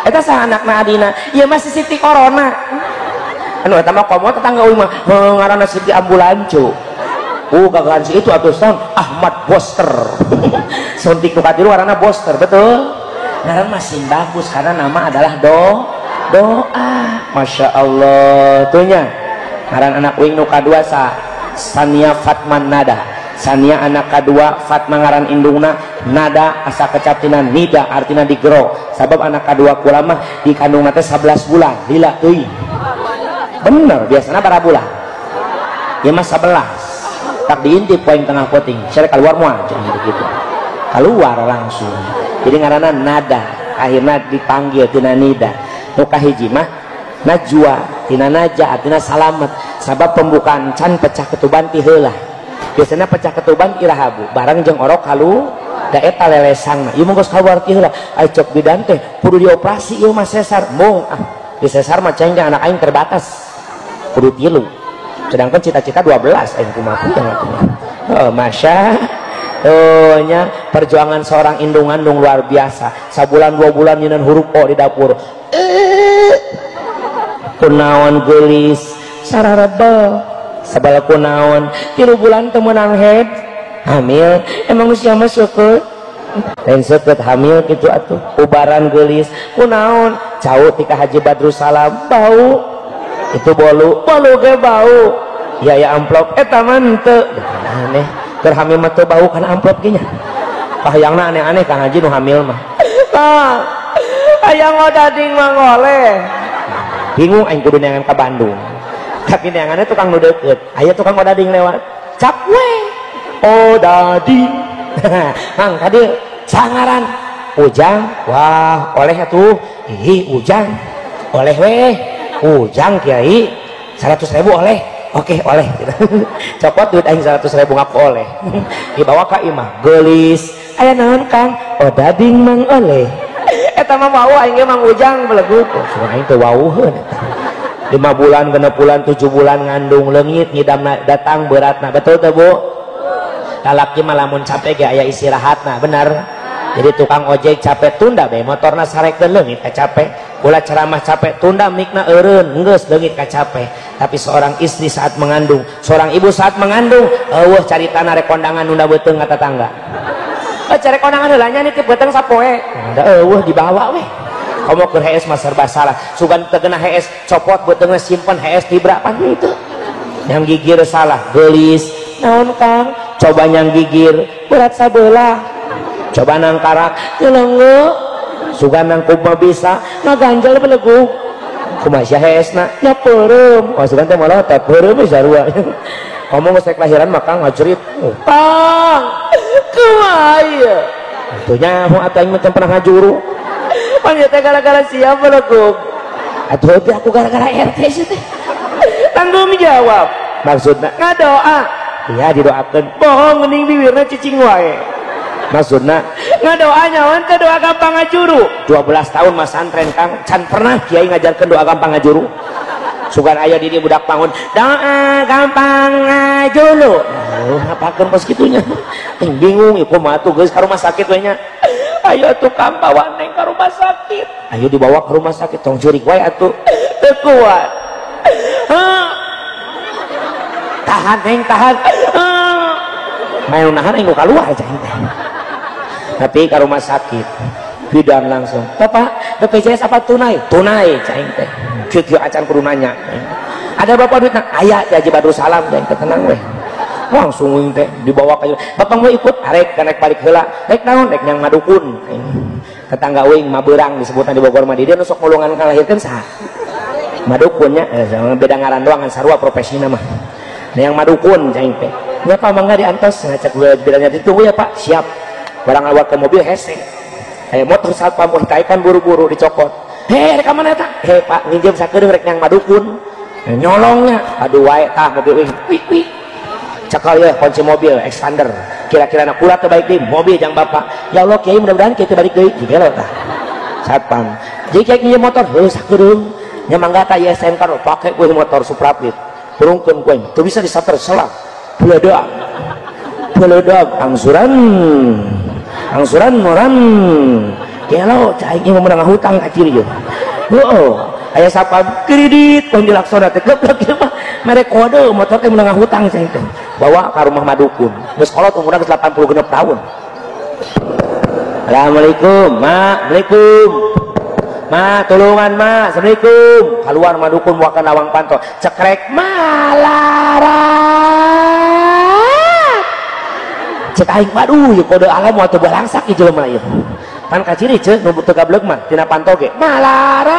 Eta saha anakna adina? Ieu mah si Siti corona. Anu eta mah komo tetangga uing mah ngaranna Siti Ambulanco. Gagahan si itu atuh saon Ahmad Boster. Suntik nu katilu ngaranna Boster, betul? Ngaran mah sing bagus karena nama adalah doa. Masya Allah tuh nya. Ngaran anak uing nu kadua sa Sania Fatman Nada. Sania anak kadua, Fatma ngaran indungna, Nada asa kecap tina nida artina digero. Sabab anak kadua kula mah dikandungna teh 11 bulan, lila teuing. Bener, biasana bara bulan. Ya mah 11. Tak diintip poin tengah poting, saya keluar moal cenah gitu. Keluar langsung. Jadi ngaranna Nada, akhirna dipanggil tina nida. Nu kahiji mah Najwa, tina naja artina salamet. Sabab pembukaan can pecah ketuban ti heula. Biasanya pecah ketuban iraha bu, bareng jeung orok halu da eta lelesangna. Ieu mah geus kaluar ti heula. Ai cok bidan teh kudu dioperasi ieu mah sesar. Mung ah, di sesar mah ceng anak aing terbatas. Kudu 3. Sedangkan cita-cita 12 aing kumaha puyeng atuh. Heuh, masya oh nya perjuangan seorang indung ngandung luar biasa. Sabulan 2 bulan nyinan huruf O di dapur. Kunaon geulis sararebel sabal kunaon 3 bulan teu meunang head hamil emang usia mah seukeut lain seukeut hamil kitu atuh ubaran geulis kunaon cau ti ka Haji Badrussalam bau itu bolu bolu ge bau ya ya amplop eta mah henteu aneh keur hamil mah teu bau kana amplop ge nya kahayangna aneh-aneh ka Haji nu hamil mah tah hayang odading mangoleh bingung aing kudu neangan ka Bandung tapi neangannya tukang nu deukeut aya tukang odading lewat cap we odading mang tadi sangaran Ujang wah oleh atuh ih Ujang oleh weh Ujang kiai 100.000 oleh oke oleh copot duit aing 100.000 ngaku oleh dibawa ka imah geulis aya naon Kang odading mang oleh eta mah wau aing ge Mang Ujang beleguk cenah aing teu wauheun eta 5 bulan 6 bulan 7 bulan ngandung leungit ngidamna datang beratna betul teu Bu lalaki mah lamun capek ge aya istirahatna bener jadi tukang ojek capek tunda bae motorna sarekeun leungit ka capek kula ceramah capek tunda mikna eureun geus leungit ka capek tapi seorang istri saat mengandung seorang ibu saat mengandung eueuh caritana rek kondangan nunda beuteung ka tetangga cari kondangan heula nya nitip beuteung sapoe da eueuh dibawa weh komo keur hees mah serba salah sugan teu kena hees copot beuteungna simpen hees tibra pan henteu Yang gigir salah gelis. Naon Kang? Coba nyang gigir berat sabelah. Coba nangkarak nyelengge. Sugan nangkub mah bisa ngaganjel belegug. Kumaha sia hesna? Nya peureum. Oh sugan teh molotot peureum we sarua. Ngomong geus kelahiran mah Kang ngajerit. Kang, kumaha ieu? Atuh nyaho atuh aing mah teu pernah ngajuru. Pan ieu teh gara-gara sia belegug. Atuh teh aku gara-gara RT sih teh. Tanggung jawab. Maksudna ngadoa. Iya didoakeun. Bohong geuning bibirna cicing wae. Maksudna ngadoa nyawan ke doa gampang ngajuru. 12 tahun mas santren Kang, can pernah kiai ngajarkeun doa gampang ngajuru. Sugan aya di dieu budak bangun, doa gampang ngajuru. Oh, ngapakeun pas kitunya. Ting bingung ieu kumaha tuh geus ka rumah sakit we nya. Ayo atuh Kang bawa neng ka rumah sakit. Ayo dibawa ke rumah sakit tong jurig wae atuh. Teu kuat. Tahan neng tahan. Main nahan aing keluar aja teh. Tapi ke rumah sakit bidan langsung, bapak BPJS apa tunai? Tunai cai teh. Kieu acan kudu nanya. Ada bapak duitna? Aya di Haji Badrus Salam cai teh tenang weh. Langsung teh dibawa ka bapak mau ikut arek rek balik heula. Rek naon? Rek nyang madukun. Tetangga uing mabeurang disebutna di Bogor mah di dieu nu sok ngulungan kalahirkeun saha? Madukunnya beda ngaran doang kan sarua profesina mah. Nah yang madukun cai teh. Nya Pak mangga diantos ngacak bidannya ditunggu ya Pak. Siap. Barang awak ke mobil hese. Aya motor satpam kan buru-buru dicokot. Hei, rek ka mana eta? Hei Pak, nginjem sakedeung rek nyang madukun. Nyolongnya. Aduh wae tah mobil uing. Wih wih. Cekal ya kunci mobil Expander. Kira-kira na kula teu balik deui mobil jang bapak. Ya Allah kiai mudah-mudahan kiai teu balik deui. Digelo tah. Satpam. Jadi kiai nginjem motor heuh sakedeung. Nya mangga tah ieu STNK pake kuih motor Suprapit. Turunkeun kuing. Teu bisa disater selang. Beledak. Beledak angsuran. Angsuran moran. Gelo cai ieu menang hutang ka ciri ieu. Heueuh, aya satpam kredit tong dilaksana teh geblek ieu mah. Mere kode motor teh menang hutang cai teh. Bawa ka rumah madukun. Geus kolot umurna geus 86 tahun. Assalamualaikum, Ma. Assalamualaikum. Ma, tulungan Ma. Assalamualaikum. Keluar madukun wakan lawang panto. Cekrek malarat. Cek aing waduh ieu kode alam moal teu balangsak ieu jelema ieu. Pan kaciri ceuk nu teu gablek mah tina panto ge. Malarat.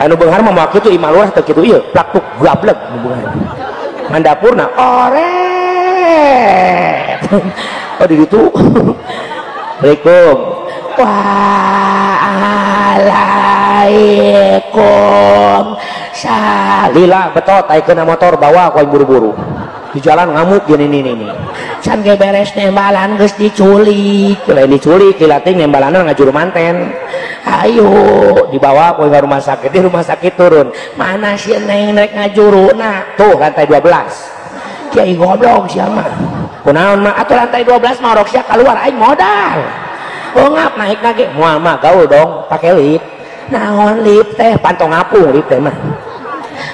Anu beunghar mah moal kitu imah lurah teu kitu ieu, plaktuk gablek nu beunghar. Ngan dapurna oret. Oh di ditu. Assalamualaikum. Waalaikum. Salila betot aikeun motor bawa ku aing buru-buru. Di jalan ngamuk gini nih nih. Can ge beres nembalan geus diculik. Lain diculik kilating nembalanna ngajuru manten. Ayo dibawa ku ke rumah sakit, di rumah sakit turun. Mana si neng rek ngajuruna? Tuh lantai 12. Kiai goblok sia mah. Kunaon mah atuh lantai 12 mah orok sia keluar aing modal. Ongap naik lagi moal mah gaul dong pake lift. Naon lift teh pantong ngapung lift teh mah.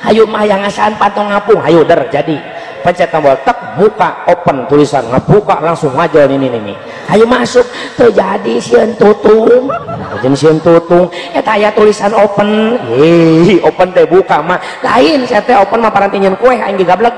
Ayo mah yang ngasaan pantong ngapung, ayo der jadi. Pencet tombol tek buka open tulisan ngebuka langsung ngajol ini nih. Ayo masuk terjadi sieun tutung. Jadi sieun tutung eta aya tulisan open. Ih, open teh buka mah. Lain sia teh open mah paranti nyeun kue aing digablek.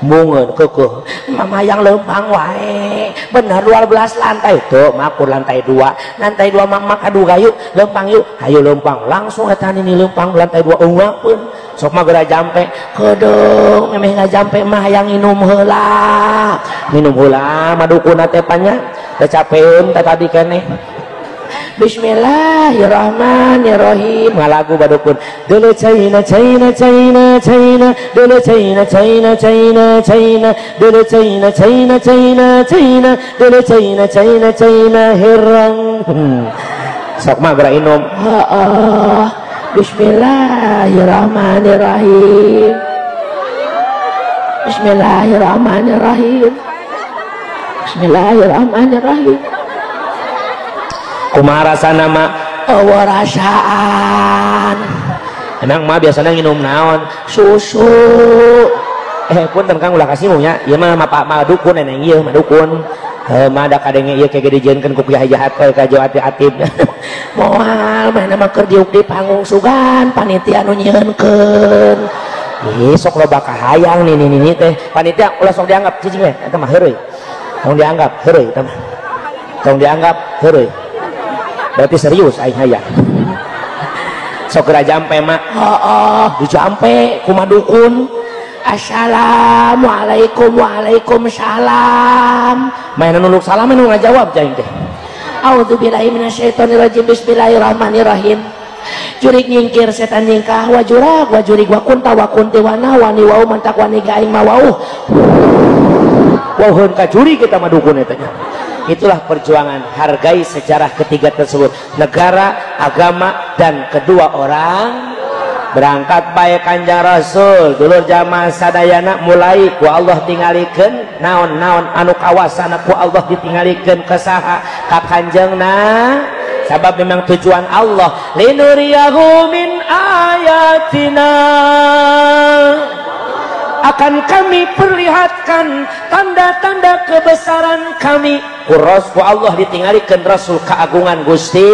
Mungeun keukeuh. Mama yang lempang wae. Bener 12 lantai tuh, makur lantai 2. Lantai 2 mama kadu gayu, lempang yuk. Ayo lempang. Langsung eta ini lempang lantai 2 euapeun. Sok mah geura jampe. Kedeung memeh ngajampe mah hayang minum heula. Minum heula madukuna teh panya. Teh capeun teh tadi keneh. Bismillahirrahmanirrahim. Ngalagu badukun. Dele China China China China dele China China China China dele China China China China dele China China China herang. Sok mah geura inum. Heeh. Bismillahirrahmanirrahim. Bismillahirrahmanirrahim. Bismillahirrahmanirrahim. Kumaha rasana mah? Eueuh rasaan. Emang mah biasana nginum naon? Susu. Punten Kang ulah kasih nya. Ieu mah Pak madukun neneng ieu madukun. Heuh mah da kadenge ieu ke dijieunkeun ku kiai jahat we ka jauh ati-ati. Moal manehna mah keur diuk di panggung sugan panitia nu nyieunkeun. Ih sok loba kahayang nini-nini teh. Panitia ulah sok dianggap cicing we eta mah heureuy. Tong dianggap heureuy eta mah. Tong dianggap heureuy. Berarti serius aing hayang. Sok geura jampe mah. Heeh, dijampe kumaha dukun. Assalamualaikum waalaikumsalam. Main nuluk salam nu ngajawab jaing teh. A'udzubillahi minasyaitonirrajim. Bismillahirrahmanirrahim. Jurik nyingkir setan nyingkah wajurak wajurik wa kunta wa kunti wa wani wau mantak wani gaing mawau. Wauheun ka juri kita mah dukun eta nya. Itulah perjuangan, hargai sejarah ketiga tersebut. Negara, agama, dan kedua orang. Berangkat bae Kanjeng Rasul dulur jamaah sadayana mulai ku Allah tingalikeun naon-naon anu kawasana ku Allah ditingalikeun ka saha ka Kanjengna sabab memang tujuan Allah linuriyahu min ayatina akan kami perlihatkan tanda-tanda kebesaran kami. Ku Allah ditingalikeun Rasul keagungan Gusti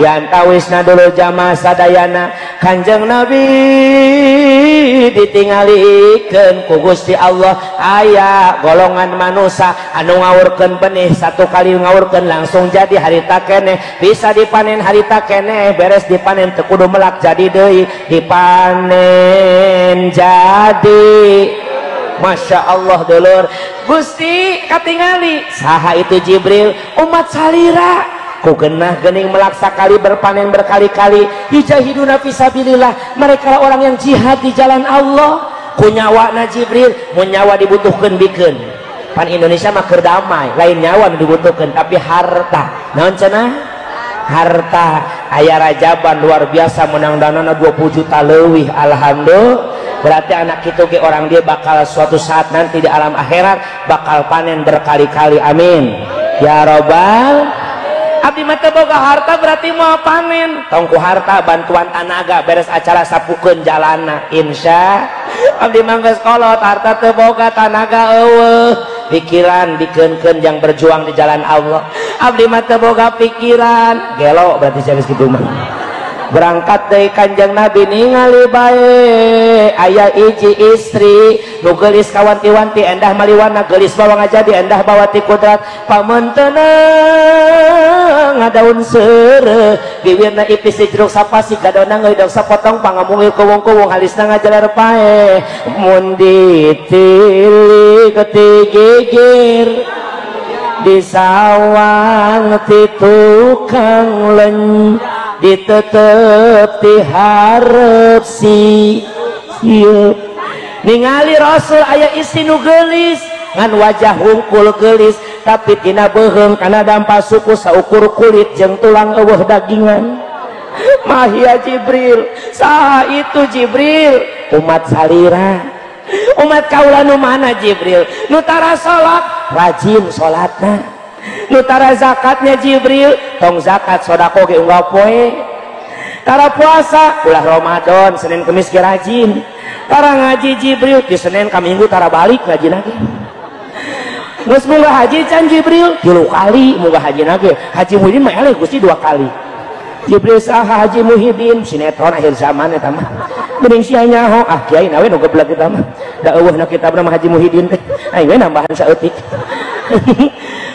diantawisna dulu jamaah sadayana Kanjeng Nabi ditinggalikeun ku Gusti Allah aya golongan manusia anu ngawurkeun benih satu kali ngawurkeun langsung jadi harita keneh bisa dipanen harita keneh beres dipanen teu kudu melak jadi deui dipanen jadi. Masya Allah dulur Gusti katingali saha itu Jibril umat salira ku genah gening melak sakali berpanen berkali-kali yujahiduna fisabilillah mereka orang yang jihad di jalan Allah ku nyawana Jibril mun nyawa dibutuhkeun bikeun pan Indonesia mah keur damai lain nyawa nu dibutuhkeun tapi harta naon cenah harta aya rajaban luar biasa menang danana 20 juta leuwih alhamdulillah berarti anak kitu ge orang dia bakal suatu saat nanti di alam akhirat bakal panen berkali-kali amin ya robbal. Abdi mah teu boga harta berarti mau panen tong ku harta bantuan tanaga beres acara sapukeun jalana insya abdi mah geus kolot harta teu boga tanaga eueuh pikiran dikeunkeun jang berjuang di jalan Allah abdi mah teu boga pikiran gelo berarti geus kitu mah berangkat deui Kanjeng Nabi ningali bae aya hiji istri nu geulis kawanti-wanti endah maliwana geulis bawa ngajadi endah bawa ti kudrat pamentena ngadaun seureuh bibirna ipis di jeruk sapasi gadona ngeudog sapotong pangamungil kuwung-kuwung halisna ngajaler pae mun ditilik ti gigir di sawang ti tukang len ditetep diharep si ieu ningali Rasul aya istri nu geulis ngan wajah wungkul geulis tapi tina beuheung kana dampa suku saukur kulit jeung tulang eueuh dagingan mahia Jibril saha itu Jibril umat salira umat kaula nu mana Jibril nu tara salat rajin salatna nu tara zakatnya Jibril tong zakat sodako ge unggal poe tara puasa ulah Ramadan Senin Kemis ge rajin tara ngaji Jibril di Senin ka Minggu tara balik ngaji lagi geus munggah haji can Jibril 3 kali munggah haji nage Haji Muhyiddin mah eleh Gusti 2 kali Jibril saha Haji Muhyiddin sinetron akhir zaman eta mah geuning sia nyaho ah kiai nawe nu geblek eta mah da eueuhna kitabna mah Haji Muhyiddin teh aing we nambahan saeutik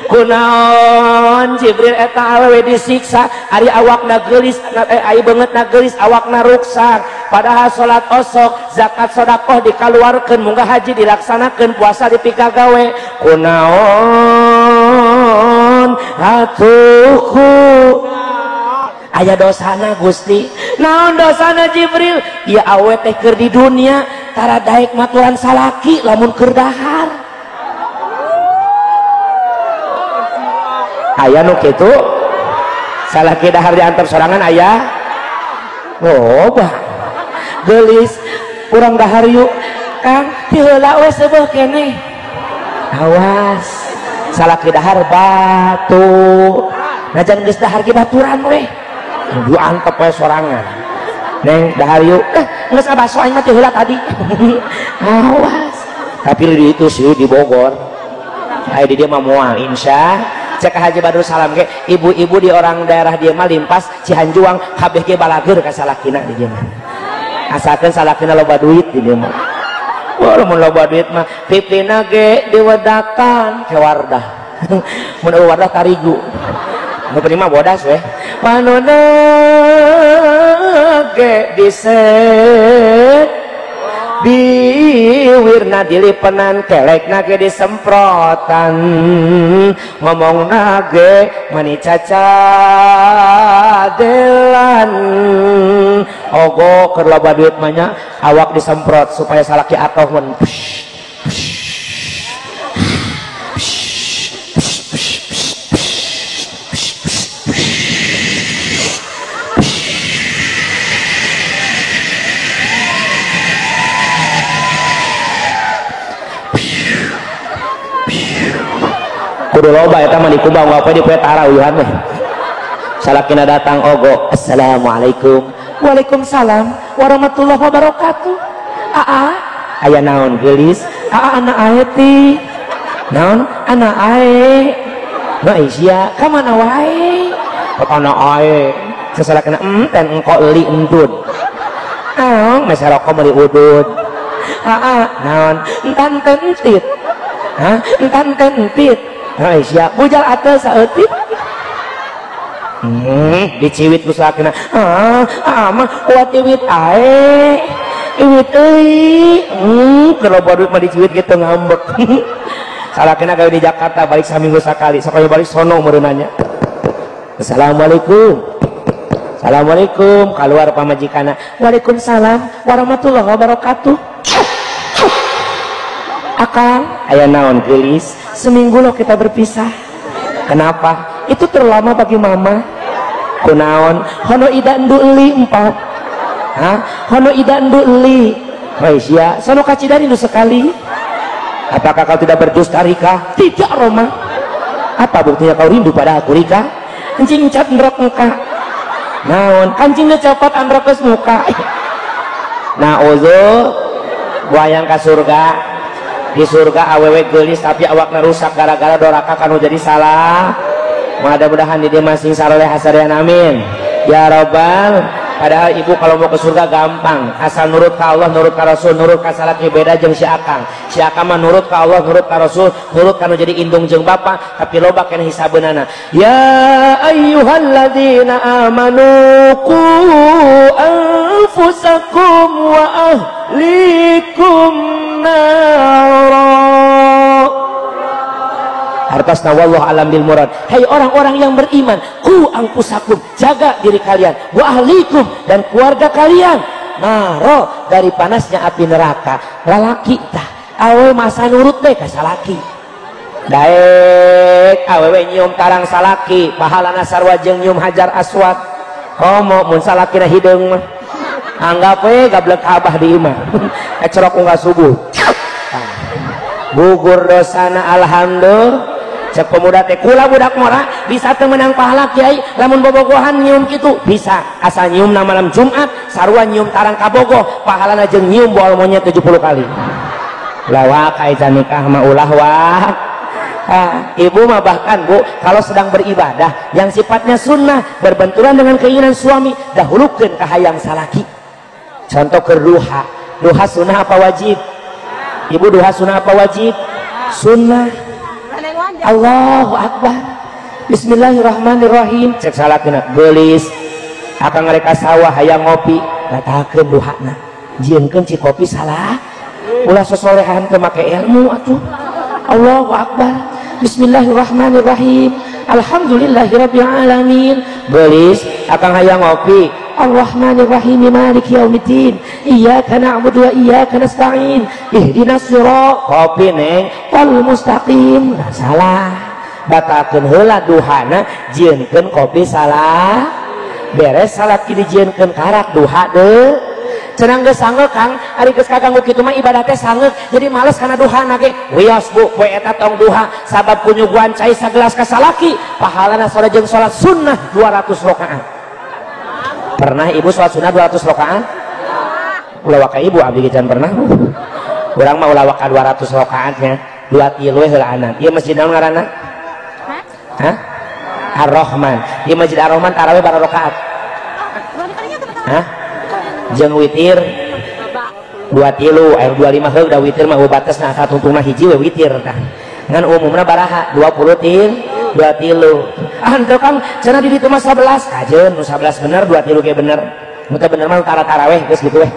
kunaon Jibril eta awewe disiksa ari awakna geulis ai beungeutna geulis awakna ruksak padahal salat osok zakat sedekah dikaluarkeun munggah haji dilaksanakeun puasa dipikagawe kunaon atuhku aya dosana Gusti naon dosana Jibril ieu awe teh keur di dunia tara daek maturan salaki lamun keur dahar aya nu kitu salaki dahar diantar sorangan aya loba geulis urang dahar yuk Kang ti heula we seubeuh keneh awas salaki dahar batu najan geus dahar ge baturan we diantep we sorangan neng dahar yuk geus abaso aing mah ti heula tadi awas tapi di itu sih di Bogor Aya di dieu mah moal insya. Cek Haji Badrul Salam ge ibu-ibu di orang daerah dieu mah limpas Cihanjuang kabeh ge balageur ka salakina di dieu mah. Asalkeun salakina loba duit di dieu mah. Wah, lamun loba duit mah pipina ge diwedakan ke wardah. Mun eueuh wardah tarigu. Nu penting mah bodas weh. Panona ge diset biwirna dilipenan kelekna ge disemprotan ngomongna ge mani cacadelan ogo keur loba duit mah nya awak disemprot supaya salaki atoh mun kudu loba eta mah dikumbang wae di poe tara uyuhan mah. Salakina datang ogo, assalamualaikum. Waalaikumsalam warahmatullahi wabarakatuh. Aa, aya naon geulis? Aa anak ae ti. Naon? Anak ae. Nah sia, ka mana wae? Ka anak ae. Sasalakina ten engko li entut. Naon meh saroko meuli udud. Aa, naon? Entan ten entit. Hah? Entan ten entit. Nah, sia bujal atas saeutik. Diciwit ku salakina. Ah, mah kuat iwit ae. Iwit euy. Keur loba duit mah diciwit gitu ngambek. Salakina gawe di Jakarta balik saminggu sakali, sakali balik sono meureunanya. Assalamualaikum. Assalamualaikum, keluar pamajikanna. Waalaikumsalam warahmatullahi wabarakatuh. Akang, aya naon geulis? Seminggu loh kita berpisah. Kenapa? Itu terlama bagi mama. Kunaon? Hono ida endu eli empat. Hah? Hono ida endu eli. Hei sia, sono kacida rindu sekali. Apakah kau tidak berdusta Rika? Tidak Roma. Apa buktinya kau rindu pada aku Rika? Encing cat ndrok muka. Naon? Kancingnya copot androk ke muka. Nauzu, wayang ka surga. Di surga awewe geulis tapi awakna rusak gara-gara doraka kanu jadi salah. Mudah-mudahan di dieu masing saroleh hasarean amin. Ya robbal. Padahal ibu kalau mau ke surga gampang, asal nurut ka Allah, nurut ka Rasul, nurut ka salaki beda jeung si akang. Si akang mah nurut ka Allah, nurut ka Rasul, nurut kanu jadi indung jeung bapa, tapi loba keneh hisabeunana. Ya ayyuhalladzina amanu qu anfusakum wa ahlikum nara. Hartasna wallahu alam bil murad. Hai orang-orang yang beriman, ku angkusakum, jaga diri kalian, wa ahlikum dan keluarga kalian, naro dari panasnya api neraka. Lalaki tah awe masa nurut deh ka salaki. Daek awewe nyium tarang salaki, pahalana sarua jeung nyium hajar aswad. Komo mun salakina hideung mah. Anggap we gablek abah di imah. Ecerok unggah subuh. Gugur dosana alhamdulillah. Cek pemuda teh kula budak mora bisa teu menang pahala kiai lamun bobogohan nyium kitu bisa asal nyium na malam Jumat sarua nyium tarang kabogoh pahalana jeung nyium boal monyet 70 kali. Lawak aiza nikah mah ulah wah. Ibu mah bahkan bu kalau sedang beribadah yang sifatnya sunnah berbenturan dengan keinginan suami dahulukeun ka hayang salaki. Contoh keur duha. Duha sunnah apa wajib? Ibu duha sunnah apa wajib? Sunnah. Allahu Akbar. Bismillahirrahmanirrahim. Cek salakina geulis akang rek ka sawah hayang ngopi batalkeun duhana. Jieunkeun ci kopi salah. Ulah sosolehan teu make ilmu atuh. Allahu Akbar. Bismillahirrahmanirrahim. Alhamdulillahirabbil alamin. Geulis akang hayang ngopi. Ar-Rahmanir-Rahim Maliki Yaumiddin. Iyyaka na'budu wa iyyaka nasta'in. Ihdinas siratal kopi neng mustaqim. Nah, salah. Batalkeun heula duhana jieunkeun kopi salah. Beres salaki dijieunkeun karak duha deui. Cenah geus sangeuk Kang, ari geus kaganggu kitu mah ibadah teh sangeuk, jadi males kana duhana ge. Wios bu, poe eta tong duha sabab kunyuguhan cai sagelas ka salaki, pahalana salat jeung salat sunnah 200 rakaat. Pernah ibu sholat sunnah 200 rakaat? Ulah waka ibu abdi can pernah. Urang mah ulah waka 200 rakaatnya. 2 tilu we heulaanan. Ieu masjid naon ngaranna? Hah? Ar-Rahman. Di Masjid Ar-Rahman tarawih berapa rakaat? Hah? Jeung witir 2 tilu, air 25 heug da witir mah batasna satuntungna hiji we witir tah. Ngan umumna baraha? 20 til 2 tilu. Ah henteu Kang, cenah di ditu mah 11. Kajeun nu 11 bener, 2 tilu ge bener. Nu teu bener mah tara taraweh geus kitu we.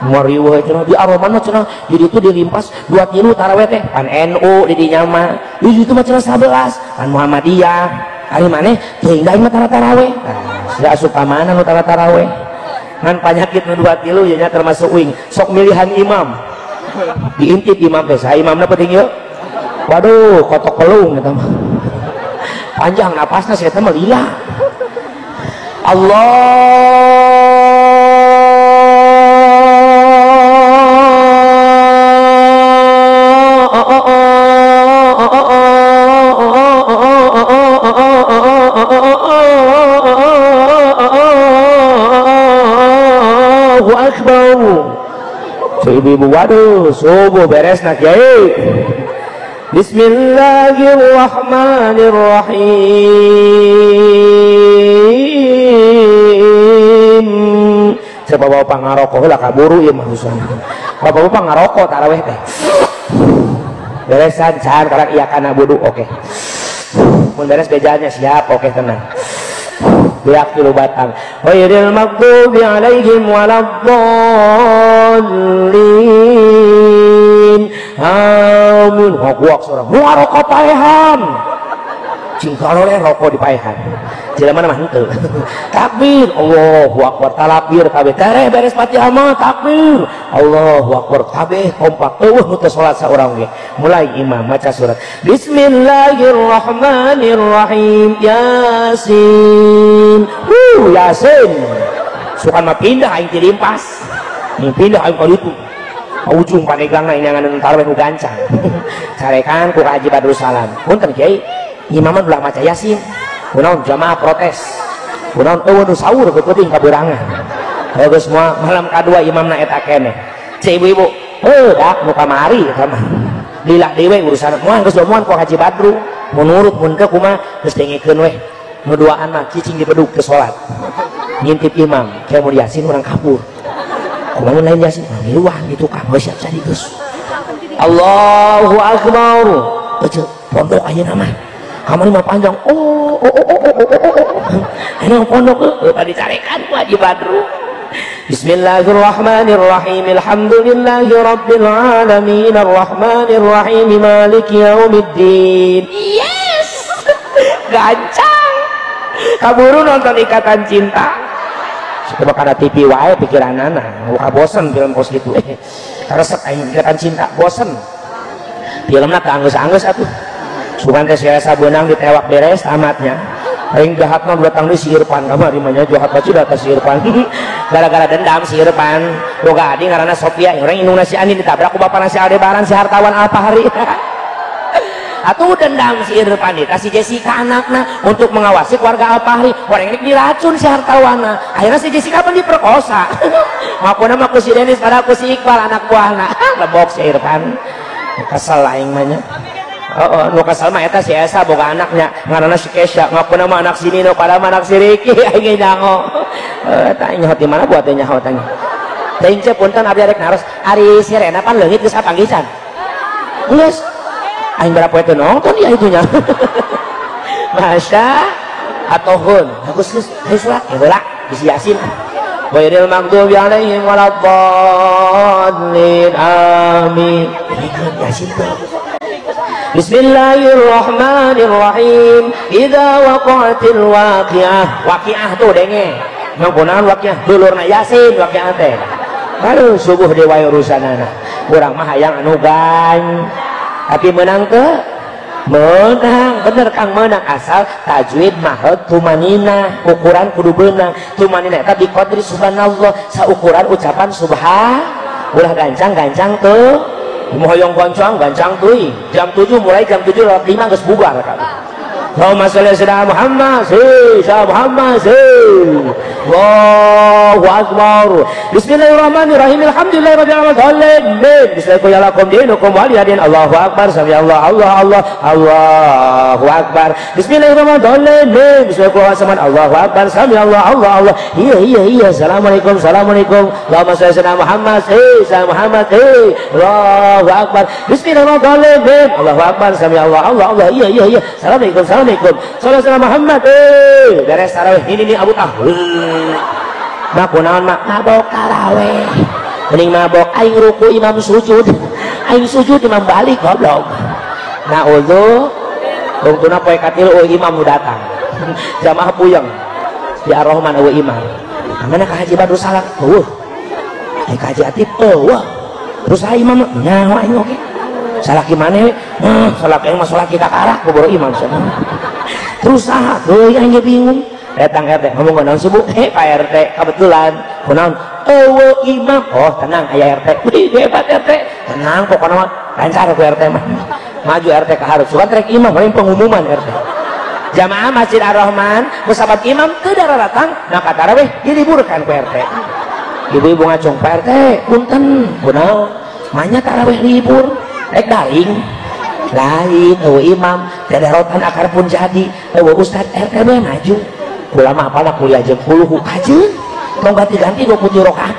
Mariweuh cenah di Ar-Rahman mah cenah di ditu dilimpas 2 tilu taraweh teh pan NU di dinya mah. Di ditu mah cenah 11 pan Muhammadiyah. Ari maneh teuing da mah tara taraweh. Nah, sudah asup ka mana nu tara taraweh? Ngan panyakit nu 2 tilu nya termasuk wing sok milihan imam. Diintip imam teh, saha imamna penting yeuh. Waduh, kotok pelung eta mah. Panjang napasna si eta mah lila. Allahu Akbar. So, ibu-ibu, waduh, subuh beres nak kiai. Bismillahirrahmanirrahim. Siapa bapak ngarokok lah kaburu ya mah urusan. Bapak-bapak ngarokok taraweh teh. Beresan can karena iya kana budu oke. Mun beres bejanya siap oke tenang. Beak tilu batang. Ghairil maghdubi alaihim waladdallin. Amin. Ngaguak seorang. Nu ngarokok paehan. Cing kaloleh rokok di paehan. Jelema mah henteu. Takbir, Allahu akbar, talakbir kabeh. Tereh beres Fatihah mah takbir. Allahu akbar, kabeh kompak. Eueuh nu teu salat saurang ge. Mulai imam maca surat. Bismillahirrahmanirrahim. Yasin. Yasin. Sukan mah pindah aing ti limpas. Pindah aing ka ditu. Ujung paneglangna ini ngan tarawih nu gancang. Carekan ku Haji Badrus Salam. Punten Kiai, imaman ulah maca Yasin. Kunaon jamaah protes. Kunaon eueuh nu sahur keuting kaberangan. Geus moal malam kadua imamna eta keneh. Cek ibu-ibu, heuh dak nu kamari eta mah. Lila dewe urusan moal geus omongan ku Haji Badru. Mun nurut mun teu kumaha geus dengekeun weh. Nu duaan mah cicing di bedug ke salat. Ngintip imam, kayak mun Yasin urang kabur. Kumaha mun lain Yasin, ngiluan di tukang geus siap jadi geus. Allahu akbar. Ece pondok ayeuna mah. Kamari mah panjang. Oh oh oh oh oh oh oh. Ini pondok tadi carekan ku Haji Badru. Bismillahirrahmanirrahim. Alhamdulillahi rabbil alamin arrahmanirrahim maliki yaumiddin. Yes. Gancang. Kaburu nonton Ikatan Cinta. Coba kana TV wae pikiranana. Ulah bosen film kos kitu. Resep aing Ikatan Cinta bosen. Filmna teu anggeus-anggeus atuh. Sugan teh si Elsa beunang ditewak beres tamatnya. Aing jahatna datang di si Irfan kamari mah nya jahat bae datang si Irfan. Gara-gara dendam si Irfan, boga adi ngaranna Sophia, urang indungna si Andi ditabrak ku bapana si Aldebaran si hartawan Alfahri. Atuh dendam si Irfan eta si Jessica anakna untuk mengawasi keluarga Alfahri. Orang ini diracun si hartawana. Akhirnya si Jessica pun diperkosa. Ngakuna mah ku si Denis pada ku si Iqbal anak buahna. Lebok si Irfan. Kesel aing mah nya. Oh, nu kesel mah eta si Esa boga anaknya ngaranna si Kesha, ngakuna mah anak si Nino padahal mah anak si Ricky aing nyaho. Eta nyaho di mana buat teh nyaho teh. Teuing ce punten abdi arek naros, ari si Rena pan leungit geus apanggisan. Geus. Aing berapa itu nonton ya itunya. Masya atohun. Bagus geus, ayo salat ya heula bisi Yasin. Ghairil maghdubi alaihim waladdallin. Amin. Yasin teh. Bismillahirrahmanirrahim. Idza waqa'atil waqi'ah. Waqi'ah tuh denge. Mang kunaon waqi'ah? Dulurna Yasin waqi'ah teh. Baru subuh dewa urusanana. Urang mah hayang anu gan. Tapi menang teu? Menang, bener Kang menang asal tajwid mahad tumanina, ukuran kudu beunang. Tumanina eta biqadri subhanallah, saukuran ucapan subhan. Ulah gancang-gancang tuh. Mau hoyong gancang, gancang teuing. Jam 7 mulai jam 7:05 geus bubar kabeh. Allahumma sholli ala Muhammad, sayyidina Muhammad. Allahu akbar. Bismillahirrahmanirrahim. Alhamdulillahirabbil alamin. Bismillahirrahmanirrahim. Dinukum waliyadin. Allahu akbar. Sami Allah Allah Allah. Allahu akbar. Bismillahirrahmanirrahim. Bismillahirrahmanirrahim. Allahu akbar. Sami Allah Allah Allah. Iya iya iya. Assalamualaikum assalamualaikum. Allahumma sholli ala Muhammad, sayyidina Muhammad. Allahu akbar. Bismillahirrahmanirrahim. Allahu akbar. Sami Allah Allah Allah. Iya iya iya. Assalamualaikum assalamualaikum. Sallallahu alaihi Muhammad. Beres tarawih. Ini nih Abu ah. Mak kunaon mak mabok tarawih. Mending mabok aing ruku imam sujud. Aing sujud imam balik goblok. Naudzu tungtuna poe katilu eueuh imam nu datang. Jamaah puyeng. Di Ar-Rahman eueuh imam. Mana ka Haji Badrus Salam? Eueuh. Ai ka Haji Atip eueuh. Terus ai imam nyaho aing oge. Salaki maneh we? Salaki aing mah salaki kakarak boro imam cenah. Terus saha heuy aing ge bingung. Datang RT ngomong naon sih Bu? Pak RT kebetulan kunaon? Eueuh imam. Oh tenang aya RT. Wih hebat RT. Tenang pokona mah lancar ku RT mah. Maju RT ka hareup. Sugan rek imam paling pengumuman RT. Jamaah Masjid Ar-Rahman musabab imam teu daratang maka tarawih diliburkan ku RT. Ibu-ibu ngacung Pak RT punten kunaon? Manya tarawih libur rek daring. Lain eueuh imam teu rotan akar pun jadi eueuh ustad RT we maju. Ulama apalah kuliah jeung puluh kajeun tong ganti-ganti 20 rakaat.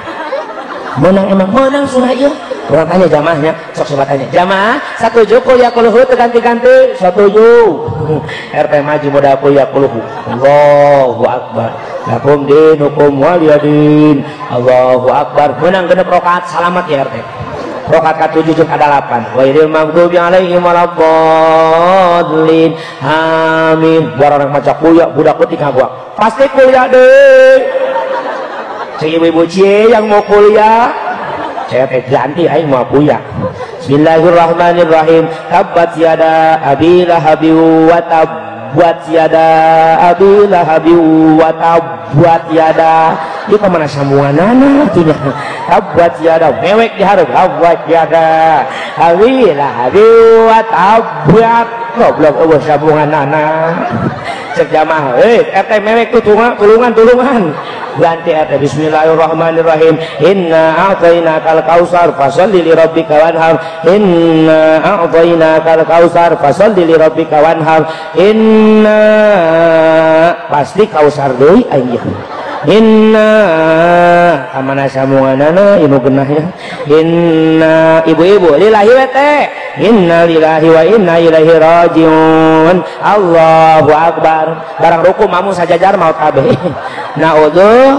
Menang emang menang sunah ieu. Urang tanya jamaahnya, sok sobat tanya. Jamaah satuju kuliah kulhu teu ganti-ganti? Satuju. RT maju modal kuliah kulhu. Allahu akbar. Lakum dinukum waliyadin. Allahu akbar. Menang genep rakaat salamat ya RT. Rakaat ke-7 jeung ke-8. Ghairil maghdubi alaihim waladdallin. Amin. Buat orang maca kuliah budak leutik gua. Pasti kuliah deh. Cing ibu-ibu cie yang mau kuliah, saya teh ganti aing mau kuliah. Bismillahirrahmanirrahim. Tabbat yada abi lahabi wa tabbat yada abi lahabi wa tabbat yada. Ieu ka mana sambunganana atuh nya. Tabbat yada mewek di hareup tabbat yada abi lahabi wa tabbat. Goblok eueuh sambunganana. Cek jamaah, RT mewek tuh tulungan tulungan. Ganti RT bismillahirrahmanirrahim. Inna a'tainakal kausar fasholli li rabbika wanhar. Inna a'tainakal kausar fasholli li rabbika wanhar. Inna pasti kausar deui aing. Inna amana sambunganana ieu genah ya. Inna ibu-ibu lillahi wa teh. Inna lillahi wa inna ilaihi rajiun. Allahu akbar. Barang ruku mamu sajajar maut kabeh. Naudzu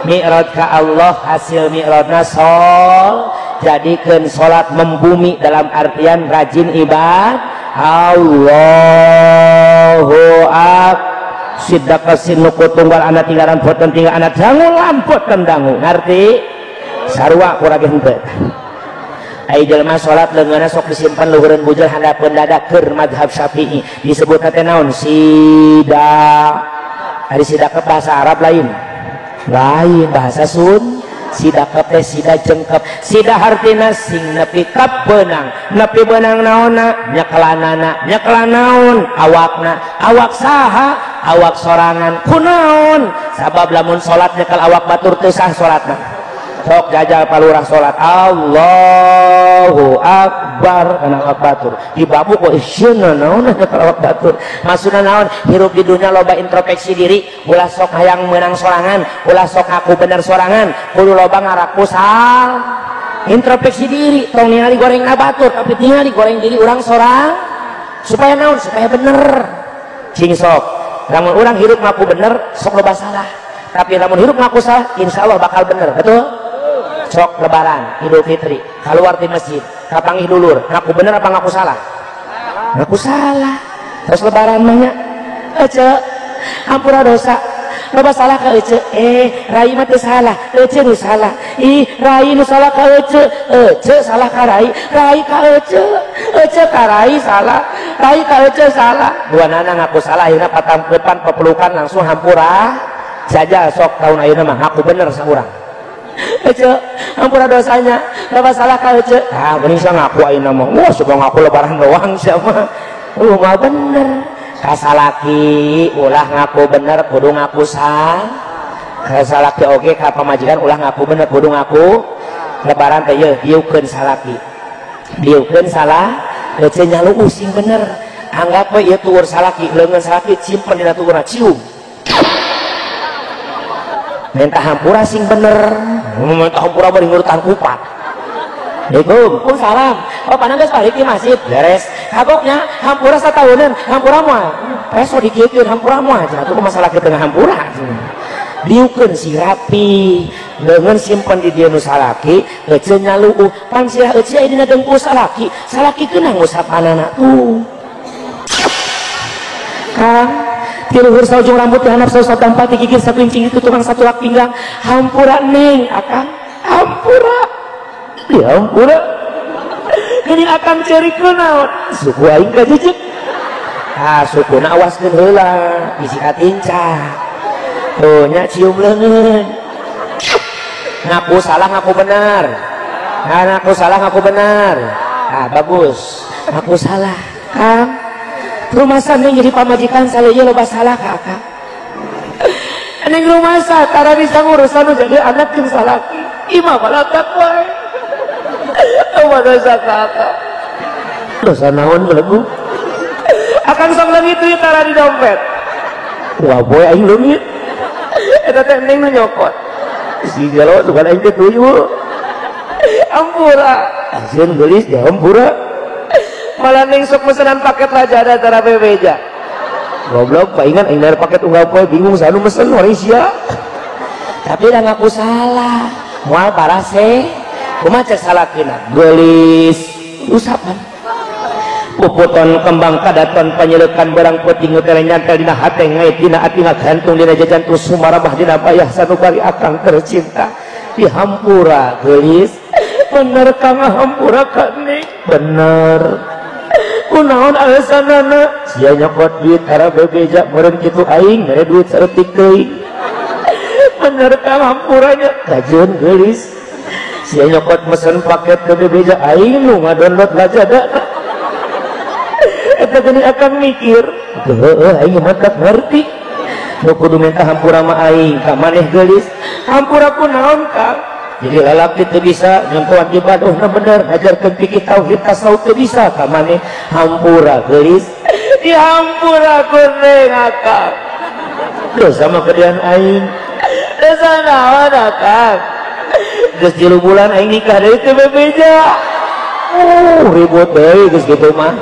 mi'raj ka Allah hasil mi'rajna sol jadikeun salat membumi dalam artian rajin ibadah. Allahu akbar. Sidaka sinuku tunggal anak tinggalan boten tinggal anak dangu lampot tendangu ngerti sarua kurang henteu. Ai jelema salat leungeunna sok disimpen luhureun bujel handapeun dada keur mazhab Syafi'i disebutna teh naon sida. Ari sidakep bahasa Arab lain lain bahasa Sun. Sidakep teh sida jengkep sida hartina sing nepi ka beunang nepi beunang naonna nyekelanana nyekelan naon awakna awak saha awak sorangan kunaon sabab lamun salat nyekel awak batur teu sah salatna. Sok jajal palurah salat Allahu akbar kana awak batur dibabu kok isieun naon nyekel awak batur maksudna naon hirup di dunia loba introspeksi diri ulah sok hayang meunang sorangan ulah sok aku bener sorangan kudu loba ngaraku sal introspeksi diri tong ningali gorengna batur tapi tingali goreng diri urang sorang supaya naon supaya bener. Cing sok lamun urang hirup ngaku bener sok loba salah tapi lamun hirup ngaku salah insya Allah bakal bener. Betul? Sok lebaran Idul Fitri keluar di masjid kapanggih dulur ngaku bener apa ngaku salah? Ngaku salah. Terus lebaran mah nya ece ampura dosa loba salah ka ece rai mah teu salah ece nu salah ih rai nu salah ka ece ece salah ka rai rai ka ece ece ka rai salah rai ka ece salah dua nana ngaku salah ayeuna patampepan pepelukan langsung hampura saja. Sok tahun ayeuna mah ngaku bener saurang ece ampura dosanya loba salah ka ece ah geuning sia ngaku ayeuna mah wah sok ngaku lebaran doang sia mah mah bener. Kasalaki ulah ngaku bener kudu ngaku salah. Kasalaki oge ka pamajikan ulah ngaku bener kudu ngaku. Lebaran teh yeuh diukeun salaki. Diukeun salah, heuceun nyaluuh sing bener. Anggap we ieu tuur salaki, leungeun salaki simpen dina tuurna cium. Minta hampura sing bener. Minta hampura bari ngurutan kupat. Assalamualaikum, salam. Oh, panang geus balik di masjid. Beres. Kagoknya hampura satahunan, hampura moal. Peso dikieukeun hampura moal. Cenah tuh masalah ke tengah hampura. Diukeun si rapi, leungeun simpen di dieu nu salaki, heuceun nyaluuh. Pan sirah euceun aya dina dengkul salaki, salaki keunang ngusapanana tuh. Kang, ti luhur saujung rambut di handap saus tempat digigir sakuincing itu tukang satu lak pinggang. Hampura neng, akang. Hampura. Ya ampura. Geuning akang ceurikeun naon? Suku aing ka jejeg. Ah, sukuna awaskeun heula, bisi katinca. Tuh nya cium leungeun. Ngaku salah ngaku benar. Nah, ngaku salah ngaku benar. Ah, bagus. Ngaku salah. Kang, rumasa neng jadi pamajikan salah ieu loba salah ka akang. Neng rumasa tara bisa ngurusan nu jadi anak jeung salaki. Imah balatak wae. Apa dosa kakak? Dosa naon belagu? Akang sok leungit duit tara di dompet. Wah boy aing leungit. Eta teh neng nu nyokot. Si gelo sugan aing teh tuyul. Ampura. Asieun geulis ya ampura. Malah neng sok mesenan paket rajada tara bebeja. Goblok paingan aing bayar paket unggal poe bingung sanu mesen Malaysia. Tapi dah ngaku salah. Moal parase. Kumaha cek salakina? Geulis usapan. Puputon kembang kadaton panyeleukan barang peuting teh nyantel dina hate ngait dina ati ngagantung dina jajantung sumarabah dina bayah sanubari akang tercinta. Dihampura geulis. Bener kang hampura ka ning? Bener. Kunaon alasanana? Sia nyokot duit tara bebeja meureun kitu aing mere duit saeutik teuing. Bener kang hampuranya? Kajeun geulis. Sia nyokot mesen paket ke bebeja aing nu ngadownload lajada. Eta geuning akang mikir, heueuh aing mah tak ngerti. Nu kudu minta hampura mah aing ka maneh geulis. Hampura kunaon Kang? Jadi lalaki teu bisa nyontohan ibadahna bener, ngajarkeun fikih tauhid tasawuf teu bisa ka maneh. Hampura geulis. Dihampura kuring akang. Dosa mah gedean aing. Dosa naon akang? Geus 3 bulan aing nikah deui teu bebeja. Ribut deui geus kitu mah.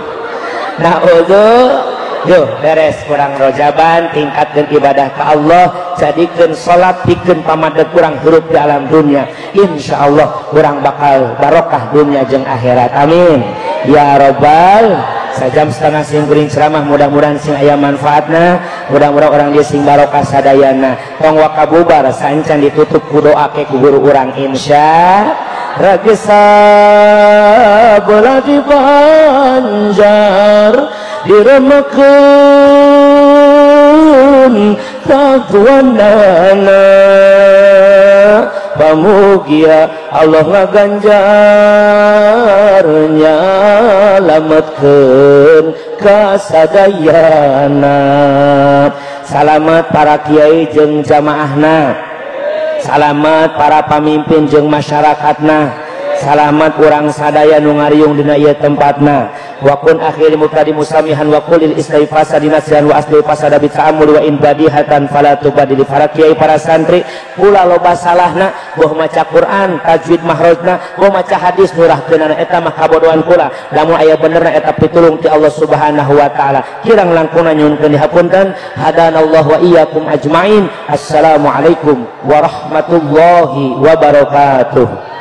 Nah, yo beres kurang rojaban tingkatkeun ibadah ka Allah, jadikeun salat pikeun pamadeg kurang hirup di alam dunia. Insyaallah kurang bakal barokah dunia jeung akhirat. Amin. Ya robbal. Sajam setengah sing kuring ceramah mudah-mudahan sing aya manfaatna, mudah-mudahan orang dia sing barokah sadayana. Tong wakabubar saencan ditutup ku doa ke ku guru urang insya ragesa bola di Banjar diremekeun tatuanana pamugia Allah ngaganjar nyalametkeun ka sadayana. Salamet para kiai jeung jamaahna, salamet para pamimpin jeung masyarakatna, salamet urang sadaya nu ngariung dina ieu tempatna. Wa kun akhir mubtadi musamihan wa qulil islahi fasadi nasihan wa asli fasada bi ta'ammul wa in badihatan fala tubadili. Para kiai para santri kula loba salahna, boh maca Quran tajwid mahrajna, boh maca hadis nurahkeunana eta mah kabodohan kula. Lamun aya benerna eta pitulung ti Allah Subhanahu wa taala. Kirang langkungna nyuhunkeun dihapunten. Hadanallahu wa iyyakum ajmain. Assalamualaikum warahmatullahi wabarakatuh.